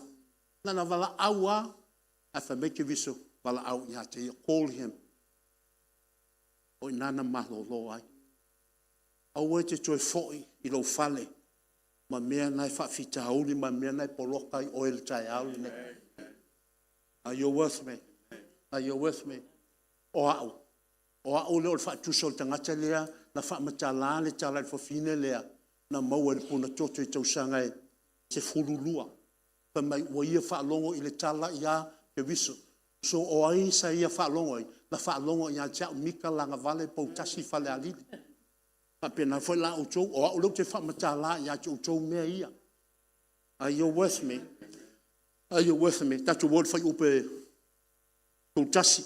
Speaker 5: Na ona valaau lava. Ae fai mai Keriso, valaau ia te ia, call him. O i ina na malolo ai. Aua e te toe foi i lou fale ma mea na e faafitauli ma mea na e poloka ai oe i le taeao lenei. Are you with me? Are you with me? O au, o au lea o le faatusa o le tagata lea na faamatala le tala i le fafine lea na maua i le puna toto i tausaga e 12. Fai mai ua ia faalogo i le tala ia Keriso. So o ai sa ia faalogo ai? Na faalogo ia te au Mika Lagavale Poutasi Falealili. Faapena foi la outou, o au lea ou te faamatala ia te outou mea ia. Are you with me? Are you with me? Tatou o i le fuaiupu 31.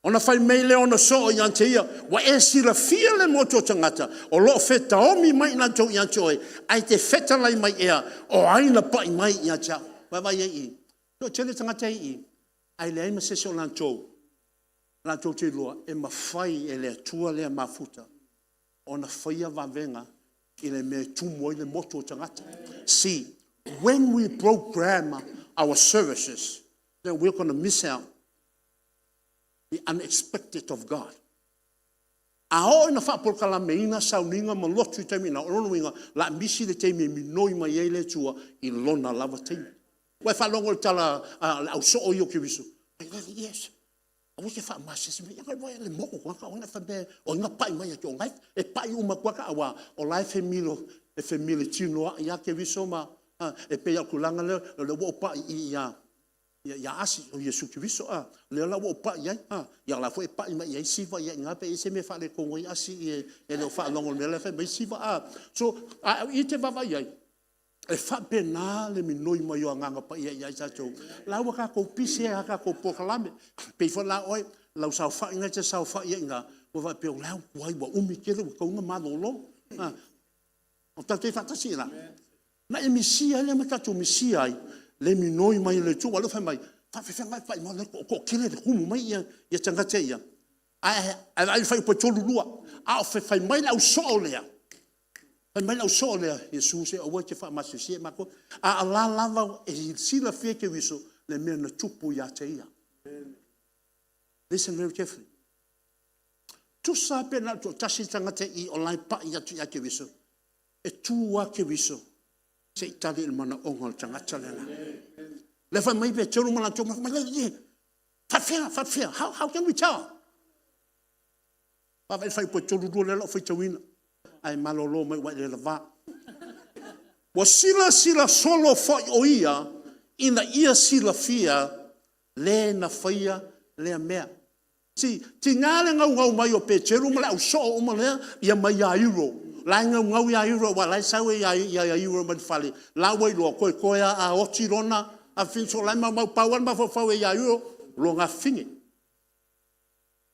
Speaker 5: Ona fai mai lea o ona soo ia te ia, ua e silafia le motu o tagata o lo o fetaomi mai latou ia te oe, ae te fetalai mai ea, o ai na pai mai ia te au? Vaavaai i ai i i. E toatele tagata ia e i i, ae leai ma se isi o latou latou te iloa e mafai e le Atua lea mafuta ona faia vavega i le mea e tumu ai le motu o tagata. See, when we program our services, then we're going to miss out the unexpected of God. A oo ina faapolokalameina sauniga ma lotu i taimi na, o lona uiga, o le a misi le taimi e minoi mai ai le Atua i lona lava taimi. Ua e faalogo i le tala a le au soo ia o Keriso? Yes. Aua e te faamasese mai. O ai na pai mai ia te oe? E pai uma atu lava, aua o la e femilitinoai lava Keriso ma… e pei lava o le tulaga lea, o lea ua ou pai i i ia Asi o Iesu Keriso, a. O lea la ua ou pai i ai, a, ia o la foi e pai mai i ai Siva i ina pe i ai se mea e faaletonu ai Asi e le o faalogo i le mea la e fai mai ai Siva, a. So, a o i e te vaavaai i ai, e faapena le minoi mai o Agaga Paia ia i tatou, la ua tatou pisi ai i a tatou polokalame. E pei foi la oe, lau saofaiga e te saofai ai i ina, ua faapea o la ua umi tele ua tatau ona malolo. O tatou i ai faatasi i ina? Na e misia ai lea ma tatou misia ai le minoi mai o le Atua. Aua o lea e fai mai, e faapefea ona e pai mai o la e toatele le tumu mai tagata ia? Ae vaai i le fuaiupu 32, a o fai mai le au soo lea, fai mai le au soo lea, Iesu se aua e te faamaseseina matou. A o la e lava e silafia e Keriso le mea na tupu ia te ia. Listen very carefully. Tusa lava pe na o le toatasi le tagata e i o la e pai atu ia Keriso, e tu lava Keriso se i tali i le manaoga o le tagata lena. Lea fai mai Peteru ma latou, fai mai, e faapefea, faapefea, how can we tell? Vaavaai i le fuaiupu 32 lea o le a ou faitauina, ae malolo mai ua e le lavā. Ua silasila solo foi o ia ina ia silafia le na faia lea mea. See, tiga le naunau mai o Peteru ma le au soo uma lea ia ma Iairo. O la e naunau Iairo aua o la e sau Iairo mai le fale, la ua iloa toetoe lava a oti lona afafine. So o la e maumau. Pau lava le mafaufau o Iairo, o lona afafine.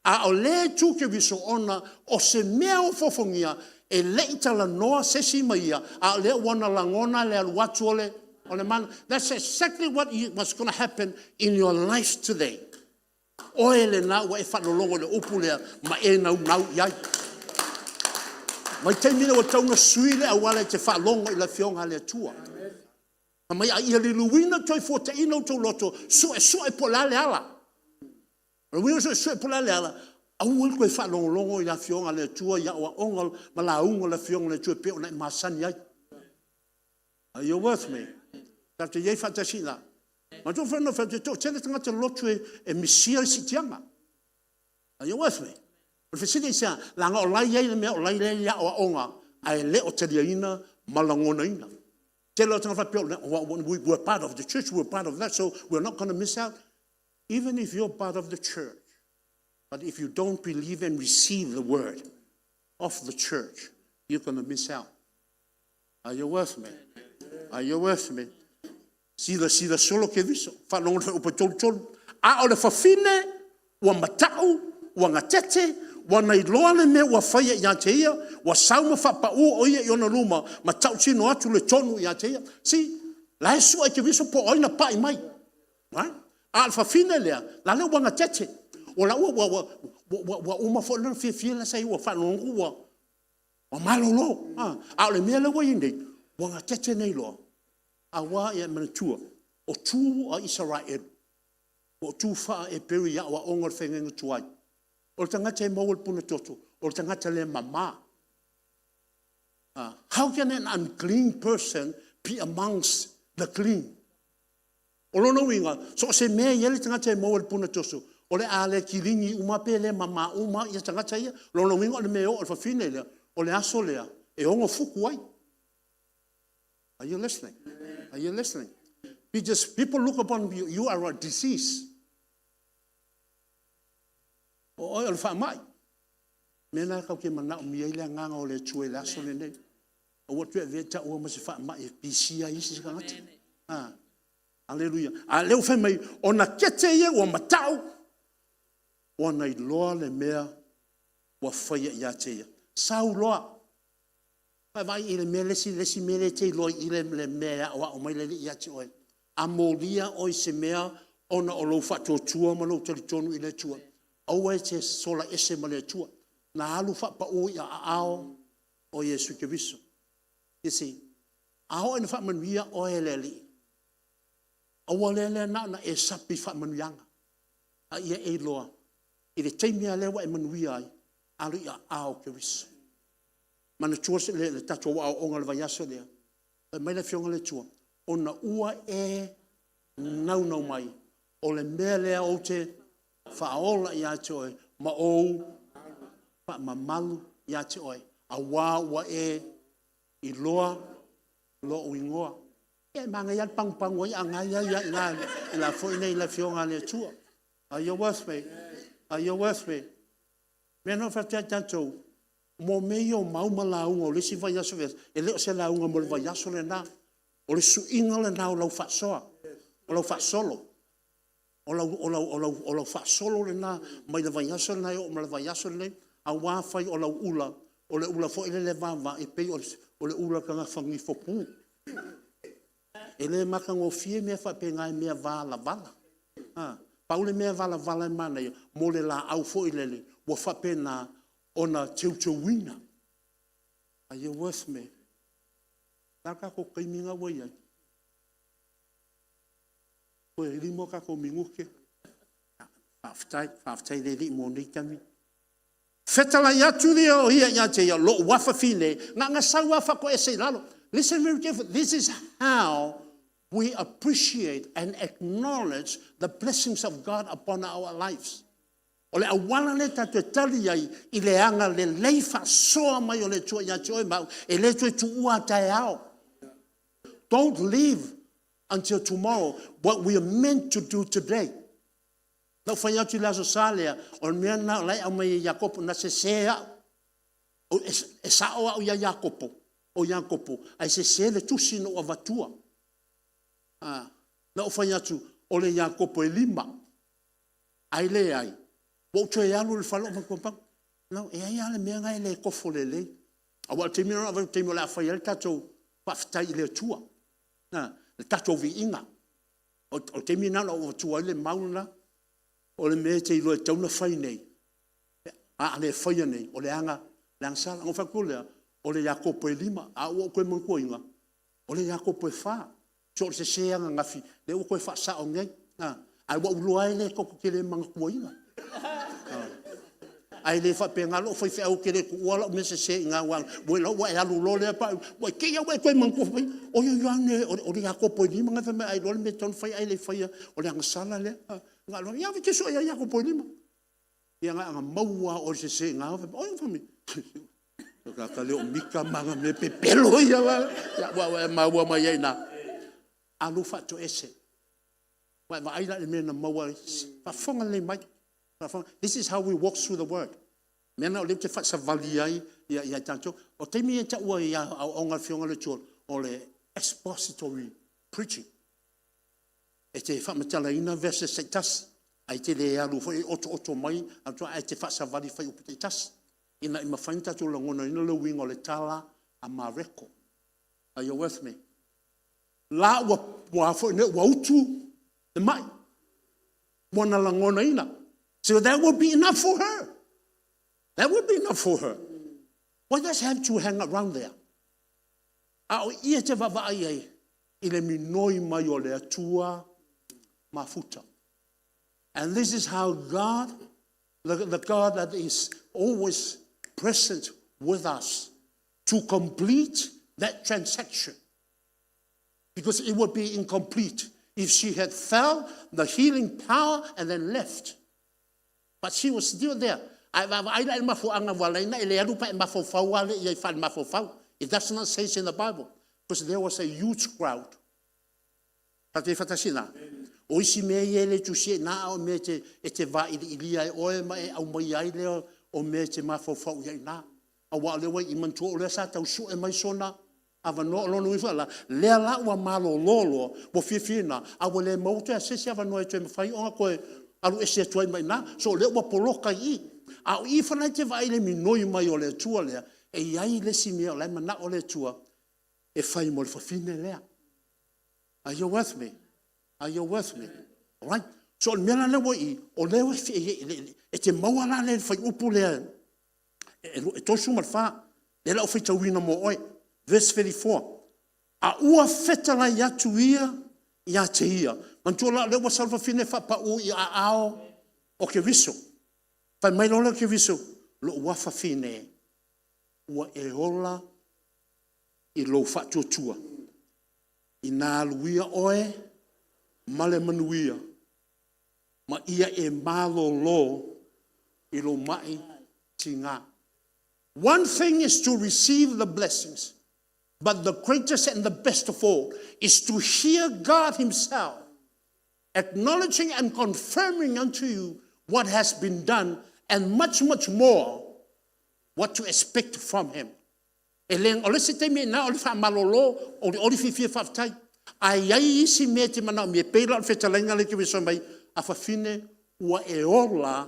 Speaker 5: A o lea e tu Keriso ona o se mea ua ofoofogia, e le i talanoa se isi ma ia, a o lea ua ia lagona le alu atu o le mana. That's exactly what's going to happen in your life today. Oe lena ua e faalologo i le upu lea ma e naunau i ai. Vaitaimi lea ua tatau ona sui le auala e te faalogo ai i le Afioga a le Atua. Fai mai a ia liuliuina toefuataiga o outou loto, suesue po o le a le ala. O le uiga o le suesue po o le a le ala, aua le toe faalogologo i le Afioga a le Atua i aoaoga ma lauga a le Afioga a le Atua e pei ona e masani ai. Are you with me? Tatou te i ai faatasi i ina? Manatua foi na ou fai atu, e toatele tagata lotu e misia le siitiaga. Are you with me? O le fesili aisea? Leaga o la e i ai le mea o la e i ai le aoaoga ae le o taliaina ma lagonaina. Tele o tagata faapea, we are part of the church, we are part of that, so we are not going to miss out. Even if you're part of the church, but if you don't believe and receive the word of the church, you're going to miss out. Are you with me? Are you with me? Silasila solo Keriso, faalogo i le fuaiupu e 33. A o le fafine ua matau, ua gatete, ua na iloa le mea ua faia ia te ia, ua sau ma faapau o ia i ona luma ma tautino atu le tonu ia te ia. See, la e sue e Keriso po o ai na pai mai. Right? A o le fafine lea, la le ua gatete. O la ua uma foi lona fiafia la sa i ai ua faalogo atu ua malolo. A o le mea lea ua i ai nei, ua gatete nei loa, aua ia e manatua, O tu a Isaraelu, po o tu faa-Eperu i aoaoga o le feagaiga tuai, o le tagata e maua i le puna toto, o le tagata le mama. How can an unclean person be amongst the clean? O lona uiga, so o se mea e i ai le tagata e maua i le puna toto, o le a le kilini uma pe le mama uma ia tagata ia. O lona uiga o le mea e oo i le fafine lea, o le aso lea e 6 futu ai. Are you listening? Are you listening? Because people look upon you, you are a disease. O oe o le faamai. Mea lena tatou te manaomia ai le agaga o le Atua i le aso lenei. Aua te avea taua ma se faamai e pisia ai isi tagata. Ah, aleluia. A lea ua fai mai, ona kete ia ua matau, ua na iloa le mea ua faia ia te ia. Sau loa, vaavaai i le mea le isi mea lea e te iloa i le mea e aoao mai le Alii ia te oe. A molia oe i se mea ona o lou faatuatua ma lou talitonu i le Atua, aua e te sola ese ma le Atua. Na alu faapau i aao o Iesu Keriso. You see, a oo ina faamanuia oe e le Alii, aua lea na ona e sapi i faamanuiaga, a ia e iloa i le taimi lava lea ua e manuia ai, alo i aao o Keriso. Manatua le tatou aoaoga o le vaiaso lea, fai mai le Afioga a le Atua, ona ua e naunau mai, o le mea lea ou te faaola ia te oe, ma ou faamamalu ia te oe, aua ua e iloa lou igoa. Ia e manaia lava le pagupagu ai a o lena e i ai lava i ina i le la foi nei i le Afioga a le Atua. Are you with me? Are you with me? O le mea lena ou te fai atu ai ia tatou, mo mea ia o mau ma lauga o le isi vaiaso, e le o se lauga mo le vaiaso lena. O le suiga lena o lau faasoa, o lau faasolo. O lau faasolo lena mai le vaiaso lena e oo mai i le vaiaso lenei. Aua afai o lau ula, o le ula foi lea e vaavaai pei o le ula tagafanifopu. E le matagofie mea faapena i mea valavala. Pau le mea valavala e manaia, mo le laau foi lele ua faapena ona teuteuina. Are you with me? O le a le tatou taimi lena ua i ai? Toe 5 tatou minute. Faafetai, faafetai i le Alii mo nei taimi. Fetalai atu lea o ia ia te ia, lou afafine, na ona sau lava faatoese i lalo. Listen very carefully. This is how we appreciate and acknowledge the blessings of God upon our lives. O le auala lea tatou te tali ai i le agalelei faasoa mai o le Atua ia te oe ma au, e le toe tuua a taeao. Don't leave until tomorrow what we are meant to do today. Na ou fai atu i le Aso Sa lea, o le mea lena o la e aumai e Iakopo, na sese au. E sao au ia Iakopo, o Iakopo, ae sese le tusi na ou avatua. Na ou fai atu, o le Iakopo e 5, ae leai, ua ou toe alu i le fale ou mafaufau, no, e i ai lava le mea lena e le tofo lelei. Aua o le taimi lena o le taimi o le a fai ai le tatou faafetai i le Atua, le tatou viiga. O le taimi lena na ou avatua ai le mau lena. O le mea e te iloa e tatau ona fai nei, a le faia nei, o le agasala. Ona ou fai atu lea, o le Iakopo e 5, ae ua ou toe manatuaina, o le Iakopo e 4. Se o le sese ananafi, lea ua toe faasao nei. Ae ua ou iloa lava e tatou te le manatuaina. Ae le faapena lou faifeau ou te le tuua lau mea sese i ina, aua ua iloa ua e alu loa lea, ua te i lava ua e toe manatua, fai mai, oi ioane o le Iakopo e 5 na e fai mai a iloa le mea e tatau ona fai ae le faia, o le agasala lea. Ia te sue ia Iakopo e 5. Ia na ona maua lava o oe i le sese i ina, oi fai mai, o le tagata lea o Mika ma ana mea pepelo ia. Ia ua e maua mai ai i ina. Alu faatoese. Ua e vaai la i le mea na maua ai? Faafofoga lelei mai. This is how we walk through the word. Mea lena o lea ou te faasavali ai ia i tatou. O taimi ia e taua i aoaoga a le Afioga a le Atua, o le expository preaching. E te faamatalaina verses taitasi, ae te le alu foi otooto mai, ae te faasavali i fuaiupu taitasi, ina ia mafai ona tatou lagonaina le uiga o le tala a Mareko. Are you with me? La ua foi nei, ua utu le mai, ua na lagonaina. So that will be enough for her. That will be enough for her. Why does have to hang around there? A o ia te vaavaai ai. i le minoi mai o le Atua mafuta. And this is how God, the God that is always present with us, to complete that transaction. Because it would be incomplete if she had felt the healing power and then left. But she was still there. It does not say in the Bible, because there was a huge crowd. Tatou faatasi ina. O isi mea ia e le tusia i ina, a o mea e te vailiilia e oe ma e aumaia ai lea o mea e te mafaufau i ai i ina. Aua o lea ua i i, manatua o lea sa tau sue mai sona avanoa. O lona uiga foi la, lea la ua malolo loa, ua fiafia i ina, a ua le maua toe se isi avanoa e toe mafai ona toe alu ese atu ai ma i ina. So o lea ua poloka i i. A o i foi la e te vaai i le minoi mai o le Atua lea, e i ai le isi mea o la e manao le Atua e fai mo le fafine lea. Are you with me? Are you with me? All right. So o le mea la lea ua i i, o lea e te maua la le fuaiupu lea e 34, lea o le a ou faitauina mo oe. Verse 34. A ua fetalai atu ia ia te ia. Manatua la o lea ua sau le fafine faapau i aao o Keriso. Fai mai loa lea o Keriso, lou afafine, ua e ola i lou faatuatua. Ina alu ia oe ma le manuia, ma ia e malolo i lou mai tiga. One thing is to receive the blessings, but the greatest and the best of all is to hear God himself acknowledging and confirming unto you what has been done and much, much more what to expect from him. E le, o le isi taimi na o le faamalolo, olioli fiafia faafetai. Ae i ai isi mea e te manaomia, e pei la o le fetalaiga lea e te fai mai, afafine ua e ola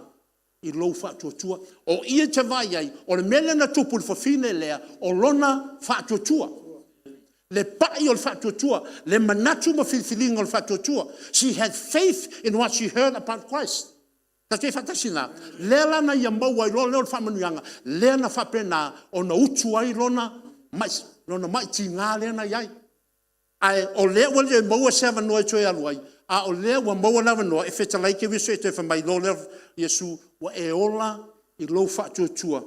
Speaker 5: i lou faatuatua. O i e te vaai ai, o le mea lea na tupu i le fafine lea, o lona faatuatua. Le pai o le faatuatua, le manatu ma filifiliga o le faatuatua. She had faith in what she heard about Christ. Tatou faatasi i ina, lea la na ia maua ai loa lea o le faamanuiaga, lea na faapena ona utu ai lona mai tiga lea na i ai. Ae o lea ua le maua se avanoa e toe alu ai, a o lea ua maua le avanoa e fetalai Keriso e toe fai mai loa lea, Iesu, ua e ola i lou faatuatua,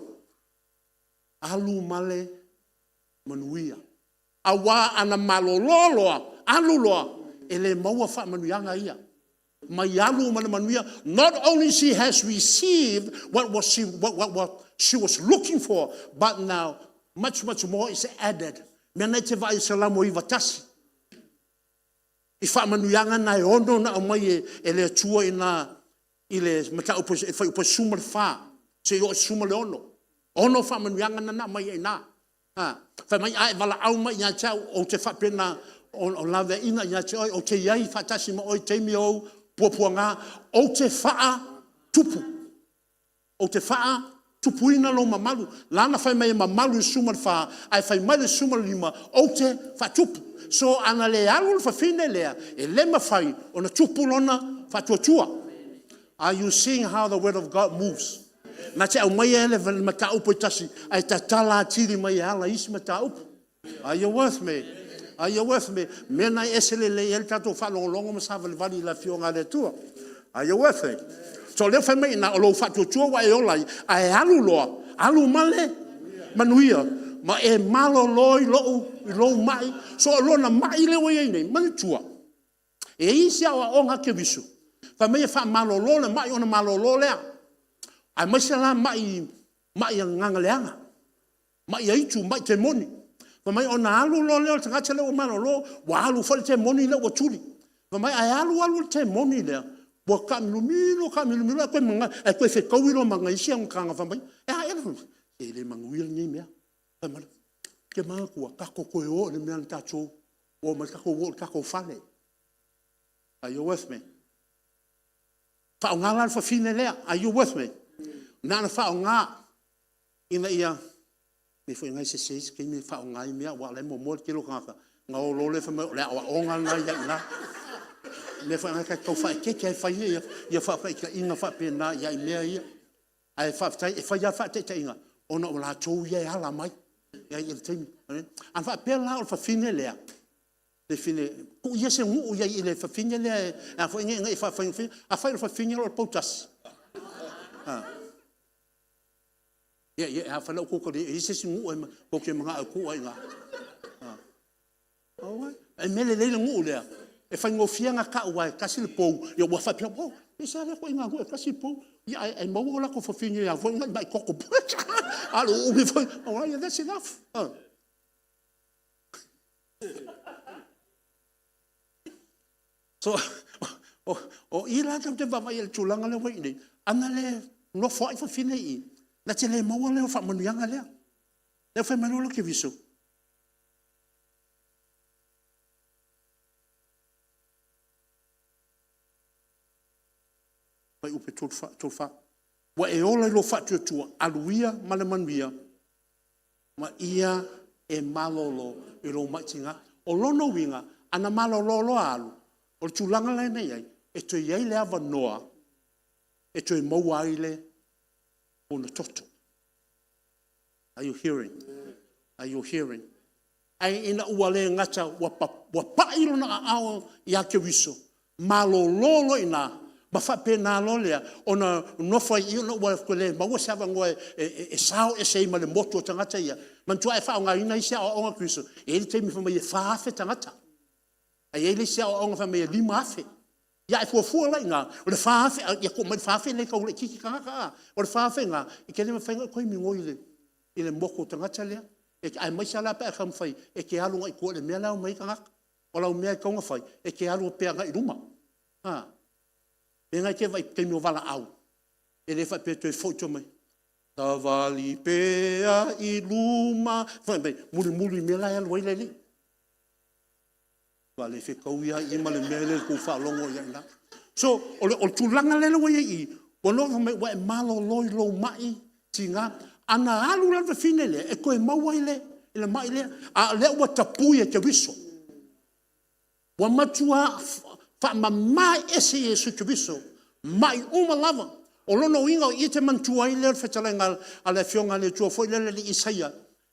Speaker 5: alu ma le manuia. Aua ana malolo loa, alu loa, e le maua faamanuiaga ia. Mai alu ma le manuia. Not only she has received what she was looking for, but now much, much more is added. Mea na e te vaai i Salamo 91, i faamanuiaga na e ono na aumai e le Atua ina i le mataupu e fuaiupu e 14 seia oo i le 16. Ono faamanuiaga na na aumai ai i ina. Fai mai a e valaau mai ia te au, ou te faapena ona laveaiina ia te oe, ou te i ai faatasi ma oe i taimi o ou puapuaga, ou te faatupu. Ou te faatupuina lou mamalu. La na fai mai e mamalu i le 14, ae fai mai le 15, ou te faatupu. So ana le alu le fafine lea, e le mafai ona tupu lona faatuatua. Are you seeing how the word of God moves? Na te aumaia le mataupu e tasi, ae tatala atili mai e ala isi mataupu. Are you with me? Are you with me? Mea na e ese lelei ai le tatou faalogologo ma savalivali i le Afioga a le Atua. Are you with me? So o lea fai mai i ina, o lou faatuatua ua e ola ai, ae alu loa, alu ma le manuia, ma e malolo i lou mai. So o lona mai lea ua i ai nei, manatua, e i ai isi aoaoga a Keriso, fai mai e faamalolo le mai ona malolo lea, aemaise la mai gagaleaga, mai aitu, mai temoni. Fai mai ona alu loa lea o le tagata lea ua malolo, ua alu foi le temoni lea ua tuli. Fai mai ae alu alu le temoni lea, ua taamilomilo taamilomilo ae toe fetaui loa ma ana isi tagata fai mai, e a ea le… Se e le manuia lenei mea. Fai mai, ou te manatua, tatou toe o i le mea na tatou omai ai, tatou o i le tatou fale. Are you with me? Faaaoga la le fafine lea. Are you with me? Na ona faaaoga ina ia… mea foi na e sese isi taimi e faaaoga ai mea aua o la e muamua le tele o tagata ona o loa lea fai mai o le aoaoga lena e i ai i ina. O le mea foi lena ta te tau faaeteete lava e fai ia faataitaiga faapena i ai mea ia. Ae faafetai, e fai lava le faataitaiga ona o latou ia e ala mai i le taimi. A faapea la o le fafine lea Le fine, tuu ia se nuu i ai i le fafine lea e a foi nei faafaigofie. Afai o le fafine o le poutasi, ia, ia, afai la ua outou talia, e i ai se isi nuu tou te manao e tuu ai i ina? E mea lelei le nuu lea, e faigofie ona tau aua e tasi le pou, ia ua faapea, oh, pe seasea lea ituaiga nuu e tasi le pou, ae maua o latou fafine foi nei maitoto a o le uumi foi, yeah, that's enough. So, o i la tatou te vaavaai i ai i le tulaga lea ua i ai nei, ana le nofoai fafine i i, na te le maua le faamanuiaga lea. Lea fai mai loa le Keriso, fuaiupu 34, ua e ola i lou faatuatua, alu ia ma le manuia, ma ia e malolo i lou mai tiga. O lona uiga, ana malolo loa alu, o le tulaga lea na i ai, e toe i ai le avanoa e toe maua ai le puna toto. Are you hearing? Are you hearing? Ae ina ua le gata ua pai lona aao ia Keriso, malolo loa i ina, ma faapena loa lea ona nofo ai i i ona ua toe le maua se avanoa e sao ese ai ma le motu o tagata ia. Manatua a e faaaogaina isi aoaoga a Keriso, e i ai le taimi fai mai e 4,000 tagata, ae i ai le isi aoaoga fai mai e 5,000. Ia a e fuafua la i ina, o le 4,000, ia tuu mai le 4,000 lea e tau laitiiti tagata a. O le 4,000 i ina, e te le mafai ona e toe migoi i le motu o tagata lea, aemaise lava la pe a e taumafai e te alu agai i tua i le mea la e omai ai tagata. O lau mea e tatau ona fai, e te alu pea agai i luma. O le mea lena e te vaai i taimi o valaau, e le faapea e toe foi mai, savali pea i luma, fai mai, mulimuli i le mea la e alu ai le alii. Matua le fetaui lava i i ma le mea lea i le tou faalogo i ai i ina. So, o le tulaga lea ua i ai i i, ua nofo ma fai mai, ua e malolo i lou mai tiga. Ana alu la le fafine lea, e toe maua i le mai lea, a o lea ua tapui e Keriso. Ua matua faamama ese e Iesu Keriso mai uma lava. O lona uiga o i e te manatua ai lea o le fetalaiga a le Afioga a le Atua foi lea le alii Isaia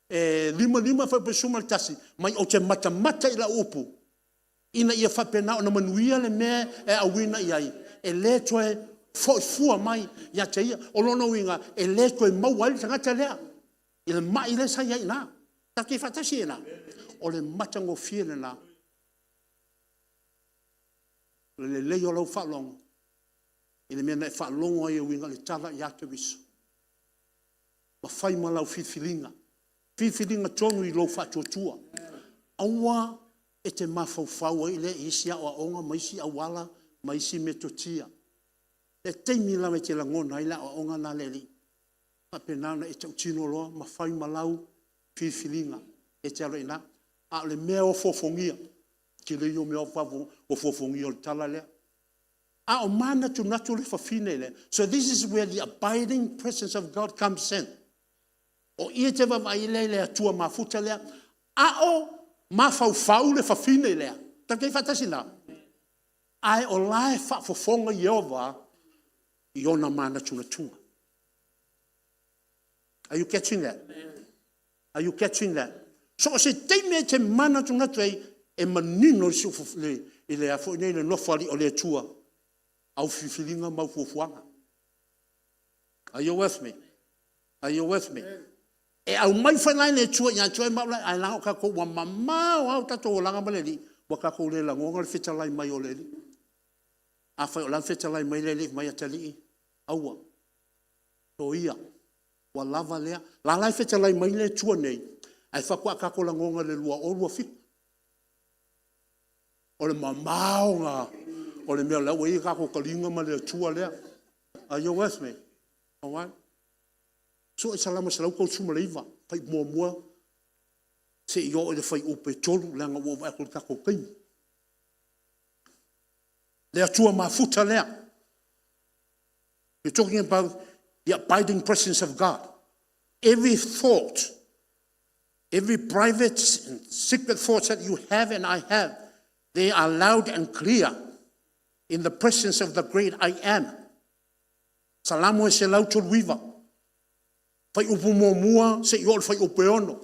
Speaker 5: 55 fuaiupu 11, fai mai ou te matamata i lau upu ina ia faapena ona manuia le mea e auina i ai, e le toe foi fua mai ia te ia. O lona uiga, e le toe maua ai le tagata lea i le mai lea sa i ai i ina. Tatou te faatasi ai i ina? O le matagofie lena o le lelei o lau faalogo i le mea na e faalogo ai e uiga i le tala ia Keriso ma fai ma lau filifiliga, filifiliga tonu i lou faatuatua. Aua e te mafaufau ai lea i isi aoaoga ma isi auala ma isi metotia. O le taimi lava e te lagona ai le aoaoga lena a le Alii, faapena ona e tautino loa ma fai ma lau filifiliga e te alu ai i ina. A o le mea ofoofogia, o le tele ia o mea ofoofogia o le tala lea. A o manatunatu le fafine lea. So this is where the abiding presence of God comes in. O i e te vaavaai ai lea i le Atua mafuta lea, a o mafaufau le fafine lea, tatou te i ai faatasi i ina? Ae o la e faafofoga Ieova i ona manatunatuga. Are you catching that? Are you catching that? So o se taimi e te manatunatu ai, e manino i le a foi nei le Nofoalii o le Atua au filifiliga ma au fuafuaga. Are you with me? Are you with me? E aumai foi la e le Atua ia te oe ma au, ae leaga o tatou ua mamao lava o tatou olaga ma le Alii, ua tatou le lagona le fetalai mai o le Alii. Afai o le a le fetalai mai o le Alii, fai mai, atalii, aua, soia, ua lava lea. O la e la e fetalai mai le Atua nei, ae faatoa tatou lagona i le 2027. O le mamao lena o le mea o la e ua i ai le tatou taliga ma le Atua lea. Are you with me? Alright. Sue Salamo 139, fuaiupu 1 seia oo i le fuaiupu 3, leaga ua ou vaai atu i le tatou taimi. Le Atua mafuta lea. We're talking about the abiding presence of God. Every thought, every private and secret thoughts that you have and I have, they are loud and clear in the presence of the great I am. Salamo e 139, fuaiupu 1 seia oo i le fuaiupu e 6.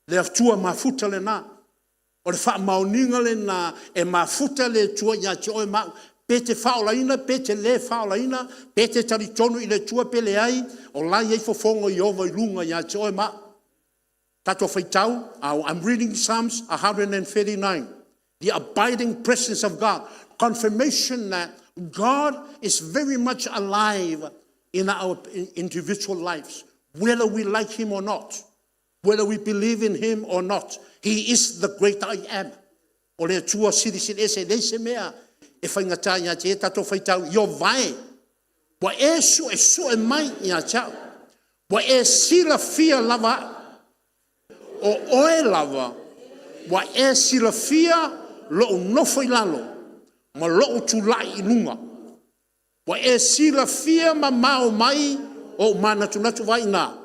Speaker 5: Le Atua mafuta lena. O le faamaoniga lena e mafuta le Atua ia te oe ma au, pe te faaolaina pe te le faaolaina, pe te talitonu i le Atua pe leai, o la e i ai fofoga o Ieova i luga ia te oe ma au. Tatou faitau, I'm reading Psalms 139. The abiding presence of God. Confirmation that God is very much alive in our individual lives, whether we like Him or not, whether we believe in Him or not. He is the great I am. O le Atua silisili ese, e leai se mea e faigata ia te ia. Tatou faitau, Ieova e, ua e suesue mai ia te au, ua e silafia lava au. O oe lava ua e silafia lou nofo i lalo ma lou tulai i luga. Ua e silafia mamao mai ou manatunatu. Vaai i ina,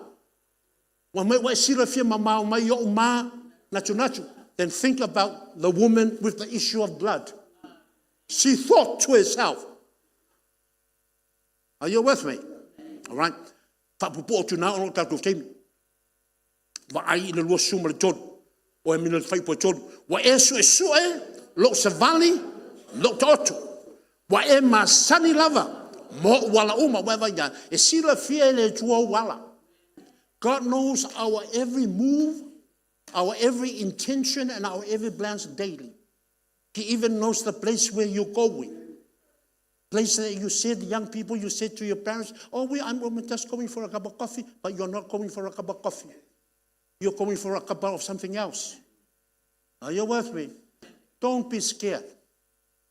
Speaker 5: fai mai ua e silafia mamao mai ou manatunatu. Then think about the woman with the issue of blood. She thought to herself. Are you with me? All right. Faapuupuu atu i ina ona o le tatou taimi. Vaai i le 23, oi I mean le fuaiupu e 3. Ua e suesue lou savali, lou taoto. Ua e masani lava ma ou ala uma. Ua e vaai i ai? E silafia e le Atua ou ala. God knows our every move, our every intention and our every plans daily. He even knows the place where you're going. Place that you said, young people, you said to your parents, oh, I'm just going for a cup of coffee, but you're not going for a cup of coffee. You're going for a cup of something else. Are you with me? Don't be scared.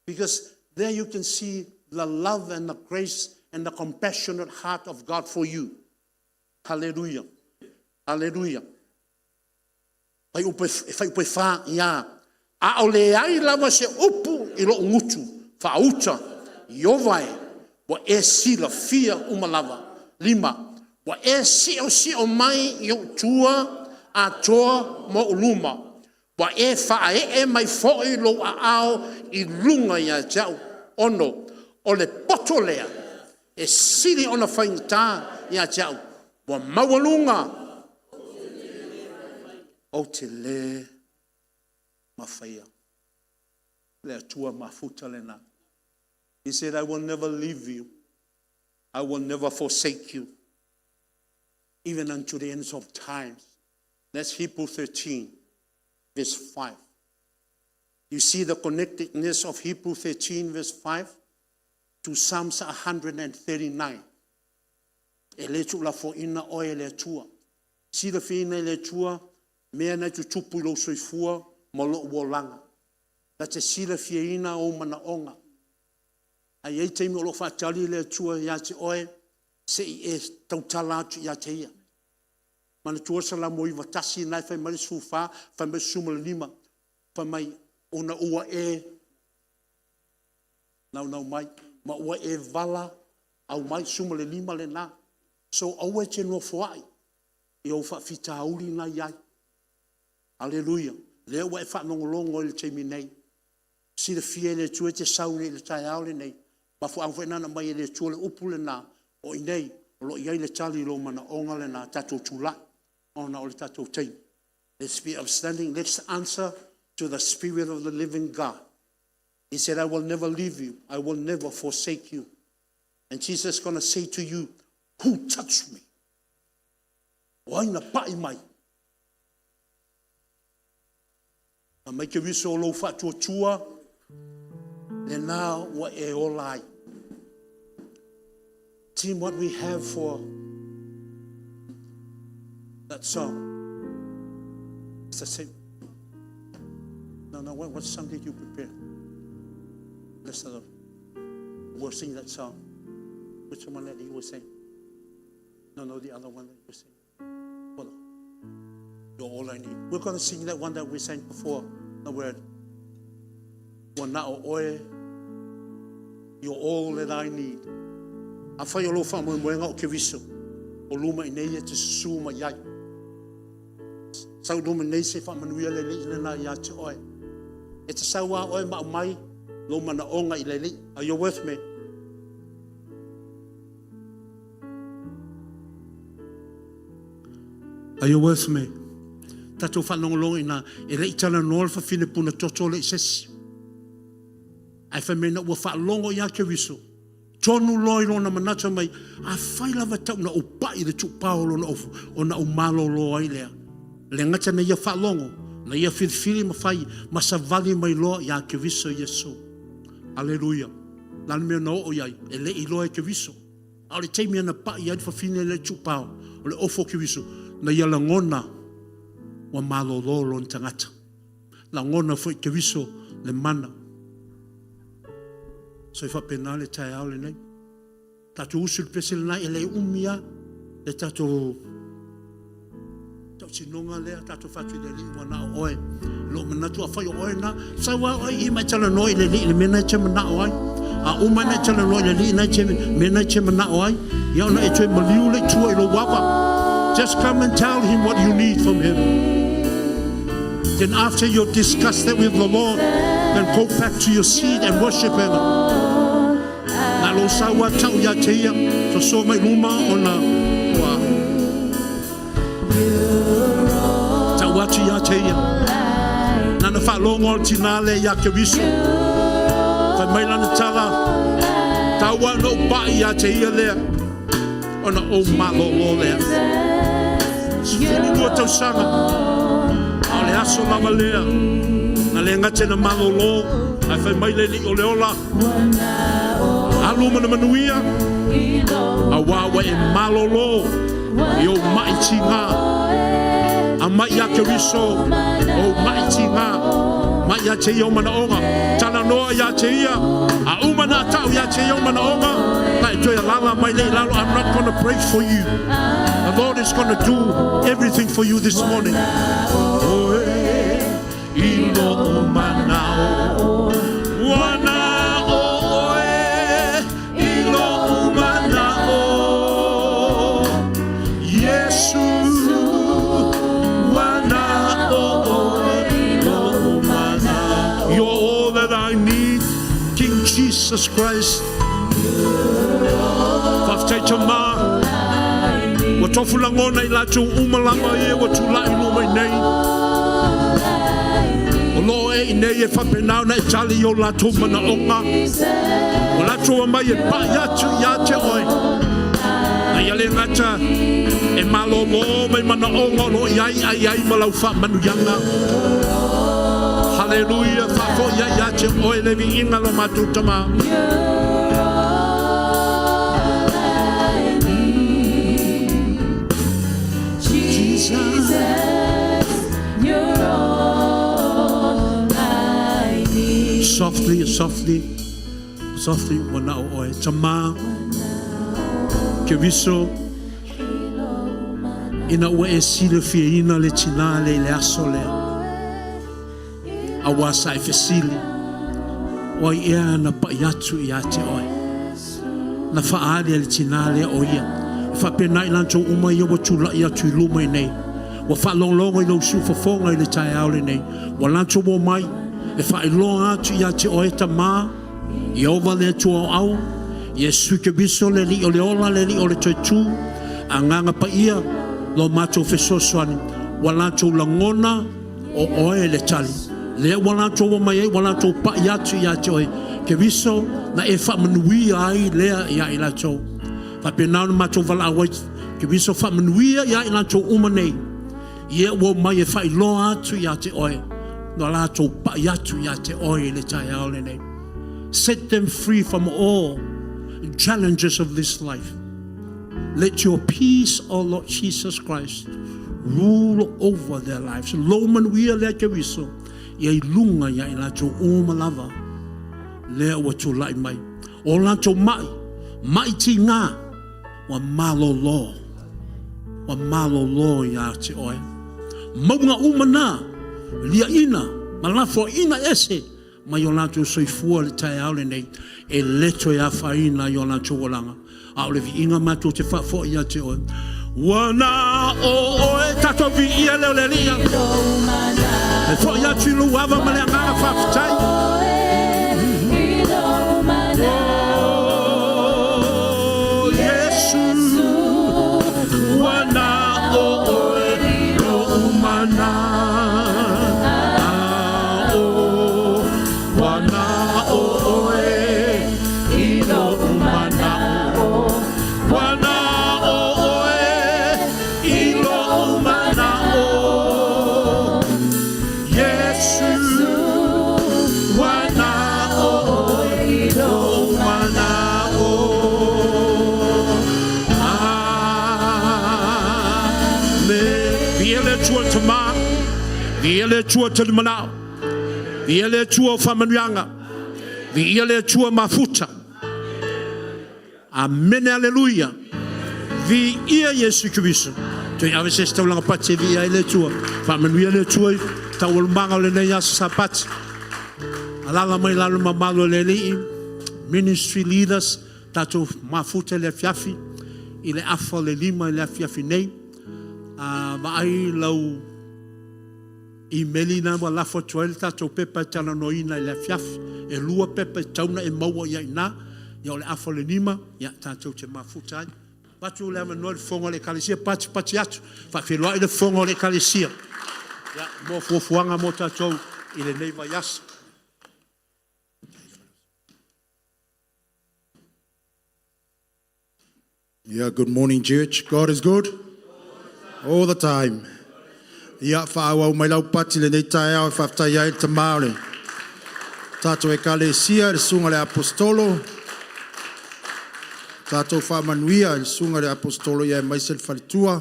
Speaker 5: Because there you can see the love and the grace and the compassionate heart of God for you. Hallelujah. Hallelujah. Fai upu e fa ia. A o le ai lava se upu i lou gutu, faauta, Ieova e, ua e silafia uma lava. 5, ua e siosio mai i ou tua atoa ma ou luma. Ua e faaee mai foi lou aao i luga ia te au. 6, o le poto lea e sili ona faigata ia te au, ua maualuga, ou te le mafaia. Le Atua mafuta lena. He said, I will never leave you. I will never forsake you, even unto the ends of times. That's Hebrew 13, verse 5. You see the connectedness of Hebrew 13, verse 5 to Psalms 139. E le tuulafoaina oe e le Atua. Silafia e le Atua mea na e tutupu i lou soifua ma lou olaga. Na te silafiaina ou manaoga. Ae i ai taimi o lo o faatali le Atua ia te oe, se i e tautala atu ia te ia. Manatua Salamo 91 na e fai mai le 14, fai mai le 15, fai mai, ona ua e naunau mai, ma ua e valaau mai, 15 lena. So aua e te nofoai i ou faafitauli na i ai. Aleluia. Lea ua e faalogologo i le taimi nei. Silafia e le Atua e te sau nei i le taeao lenei. Mafuaaga foi lena na aumai e le Atua le upu lena, o i inei o lo o i ai le tali i lou manaoga lena, tatou tulai ona o le tatou taimi. Let's be upstanding. Let's answer to the Spirit of the living God. He said, I will never leave you. I will never forsake you. And Jesus is going to say to you, who touched me? O ai na pai mai? A mai ke viso o lou faatuatua, lena ua e ola ai. Team, what we have for that song? It's the same. No, what song did you prepare? Listen, we'll sing that song. Which one that you were saying? No, the other one that you were singing. Hold on. You're all I need. We're going to sing that one that we sang before, the word. Ua na o oe, you're all that I need. Afai o lou faamoemoega o Keriso, o luma i nei e te susu mai ai. Sau luma nei se faamanuia le Alii lena ia te oe. E te sau a oe ma aumai lou manaoga i le Alii. Are you with me? Are you with me? Tatou faalogologo ina e le i talanoa le fafine puna toto lea i se isi. Ae fai mai ina ua faalogo ia Keriso, tonu loa i lona manatu mai, afai lava e tau ina ou pai i le tuupao o lona ofu, ona ou malolo ai lea. E le gata na ia faalogo, na ia filifili ma fai ma savali mai loa ia Keriso Iesu. Aleluia. O le a le mea na oo i ai? E le i iloa e Keriso. A o le taimi na pai ai le fafine lea i le tuupao o le ofu o Keriso, na ia lagona ua malolo lona tagata. Lagona foi e Keriso le mana. So e faapena le taeao lenei. Tatou usu i le pese lena e le umi lava le tatou tautinoga lea, tatou fai atu i le Alii ua na o oe. Lou manatu afai o oe na, sau lava oe i i ma e talanoa i le Alii i le mea na e te manao ai. A uma ona e talanoa i le Alii i le mea na e te manao ai, ia ona e toe maliu lea i tua i lou ava. Just come and tell him what you need from him. Then after you discuss that with the Lord, then go back to your seat and worship him. Na lou sau a tau ia te ia, soso mai luma ona ua tau atu ia te ia. Nana faalogo le tina lea ia Keriso. Fai mai lana tala, tau lava na ou pai ia te ia lea, ona ou malolo lea. 12 tausaga, a o le aso lava lea, na le gata ina malolo, ae fai mai le Alii o le ola, alu ma le manuia, auā ua e malolo i ou mai tiga. Aumai ia Keriso ou mai tiga, mai ia te ia ou manaoga, talanoa ia te ia, a uma na tau ia te ia ou manaoga, na e toe alala mai lea i lalo. I'm not going to pray for you. The Lord is going to do everything for you this morning. Oe i lou manao, ua na o oe i lou manao, Iesu, ua na o oe i lou manao. You're all that I need, King Jesus Christ. Faafetai Tamā, ua tofu lagona i latou uma lava ia ua tulai i luma i nei. O loo e i nei e faapena ona e tali i o latou manaoga. Ua latou omai e pai atu ia te oe. Na ia le gata e malolo mai manaoga o lo o i ai, ae i ai ma lau faamanuiaga. Haleluia, faafoi ai ia te oe le viiga lo matou Tamā.
Speaker 2: Jesus, you're all I need.
Speaker 5: Softly, softly, softly, ua na o oe. Tamā, Keriso, ina ua e silafiaina le tina lea i le aso lea, auā sa e fesili, o ai ea na pai atu ia te oe? Na faaali e le tina lea o ia. E faapena i latou uma ia ua tulai atu i luma i nei. Ua faalogologo i lou siufofoga i le taeao lenei. Ua latou omai e faailoa atu ia te oe Tamā, Ieova le Atua o Au, Iesu Keriso le Alii o le ola, le Alii o le toetū, Agaga Paia, lo matou fesoasoani, ua latou lagona o oe le tali. Lea ua latou omai ai, ua latou pai atu ia te oe, Keriso, na e faamanuia ai lea ia i latou. Faapena ona matou valaau ai, Keriso, faamanuia ia i latou uma nei, ia ua omai e faailoa atu ia te oe, na latou pai atu ia te oe i le taeao lenei. Set them free from all challenges of this life. Let your peace, O Lord Jesus Christ, rule over their lives. Lou manuia lea Keriso, ia i luga ia i latou uma lava, lea ua tulai mai. O latou mai, mai tiga, ua malolo, ua malolo ia te oe. Mauga uma na, liaina, ma lafoaina ese, mai o latou soifua le taeao lenei, e le toe afaina i o latou olaga. A o le viiga matou te faafoi ia te oe. Ua na o oe, tatou viia lea o le Alii. E foi atu i lou ava ma le agaga faafetai. Oh, Iesu, ua na o oe lou manao. Tamā, viia le Atua talimanao, viia le Atua o faamanuiaga, viia le Atua mafuta. Amene aleluia. Viia Iesu Keriso. Toe ave se isi taulaga pati e viia ai le Atua. Faamanuia le Atua i taualumaga o lenei aso Sapati. Alaala mai i lalo le mamalu o le Alii, ministry leaders, tatou mafuta i le afiafi i le 4:30 i le afiafi nei. A vaai lau imeli lena ua lafo atu ai le tatou pepa e talanoaina i le afiafi. E 2 pepa e tatau ona e maua i ai i ina. Ia o le 4:30 tatou te mafuta ai. Avatu le avanoa i le fofoga o le Ekalesia, patipati atu, faafeiloai le fofoga o le Ekalesia mo fuafuaga mo tatou i lenei vaiaso.
Speaker 6: Yeah, good morning, church. God is good all the time. Ia, faaauau mai lau pati i lenei taeao e faafetai ai le Tamā o le tatou Ekalesia, le Susuga i le Aposetolo, tatou faamanuia i le Susuga i le Aposetolo aemaise le faletua,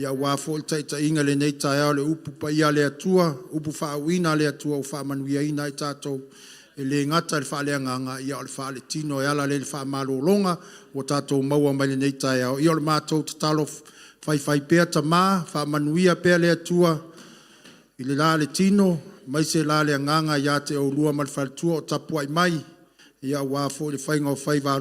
Speaker 6: aua foi le taitaiga i lenei taeao i le Upu Paia a le Atua, upu faauuina a le Atua ua faamanuiaina ai tatou, e le gata i le faaleagaga, a o le faaletino e ala lea i le faamalologa ua tatou maua mai lenei taeao. Ia o le matou tatalo faifaipea tama, faamanuia pea le Atua i le la le tino aemaise la le agaga ia te oulua ma le faletua o tapuai mai aua foi le faiga o faiva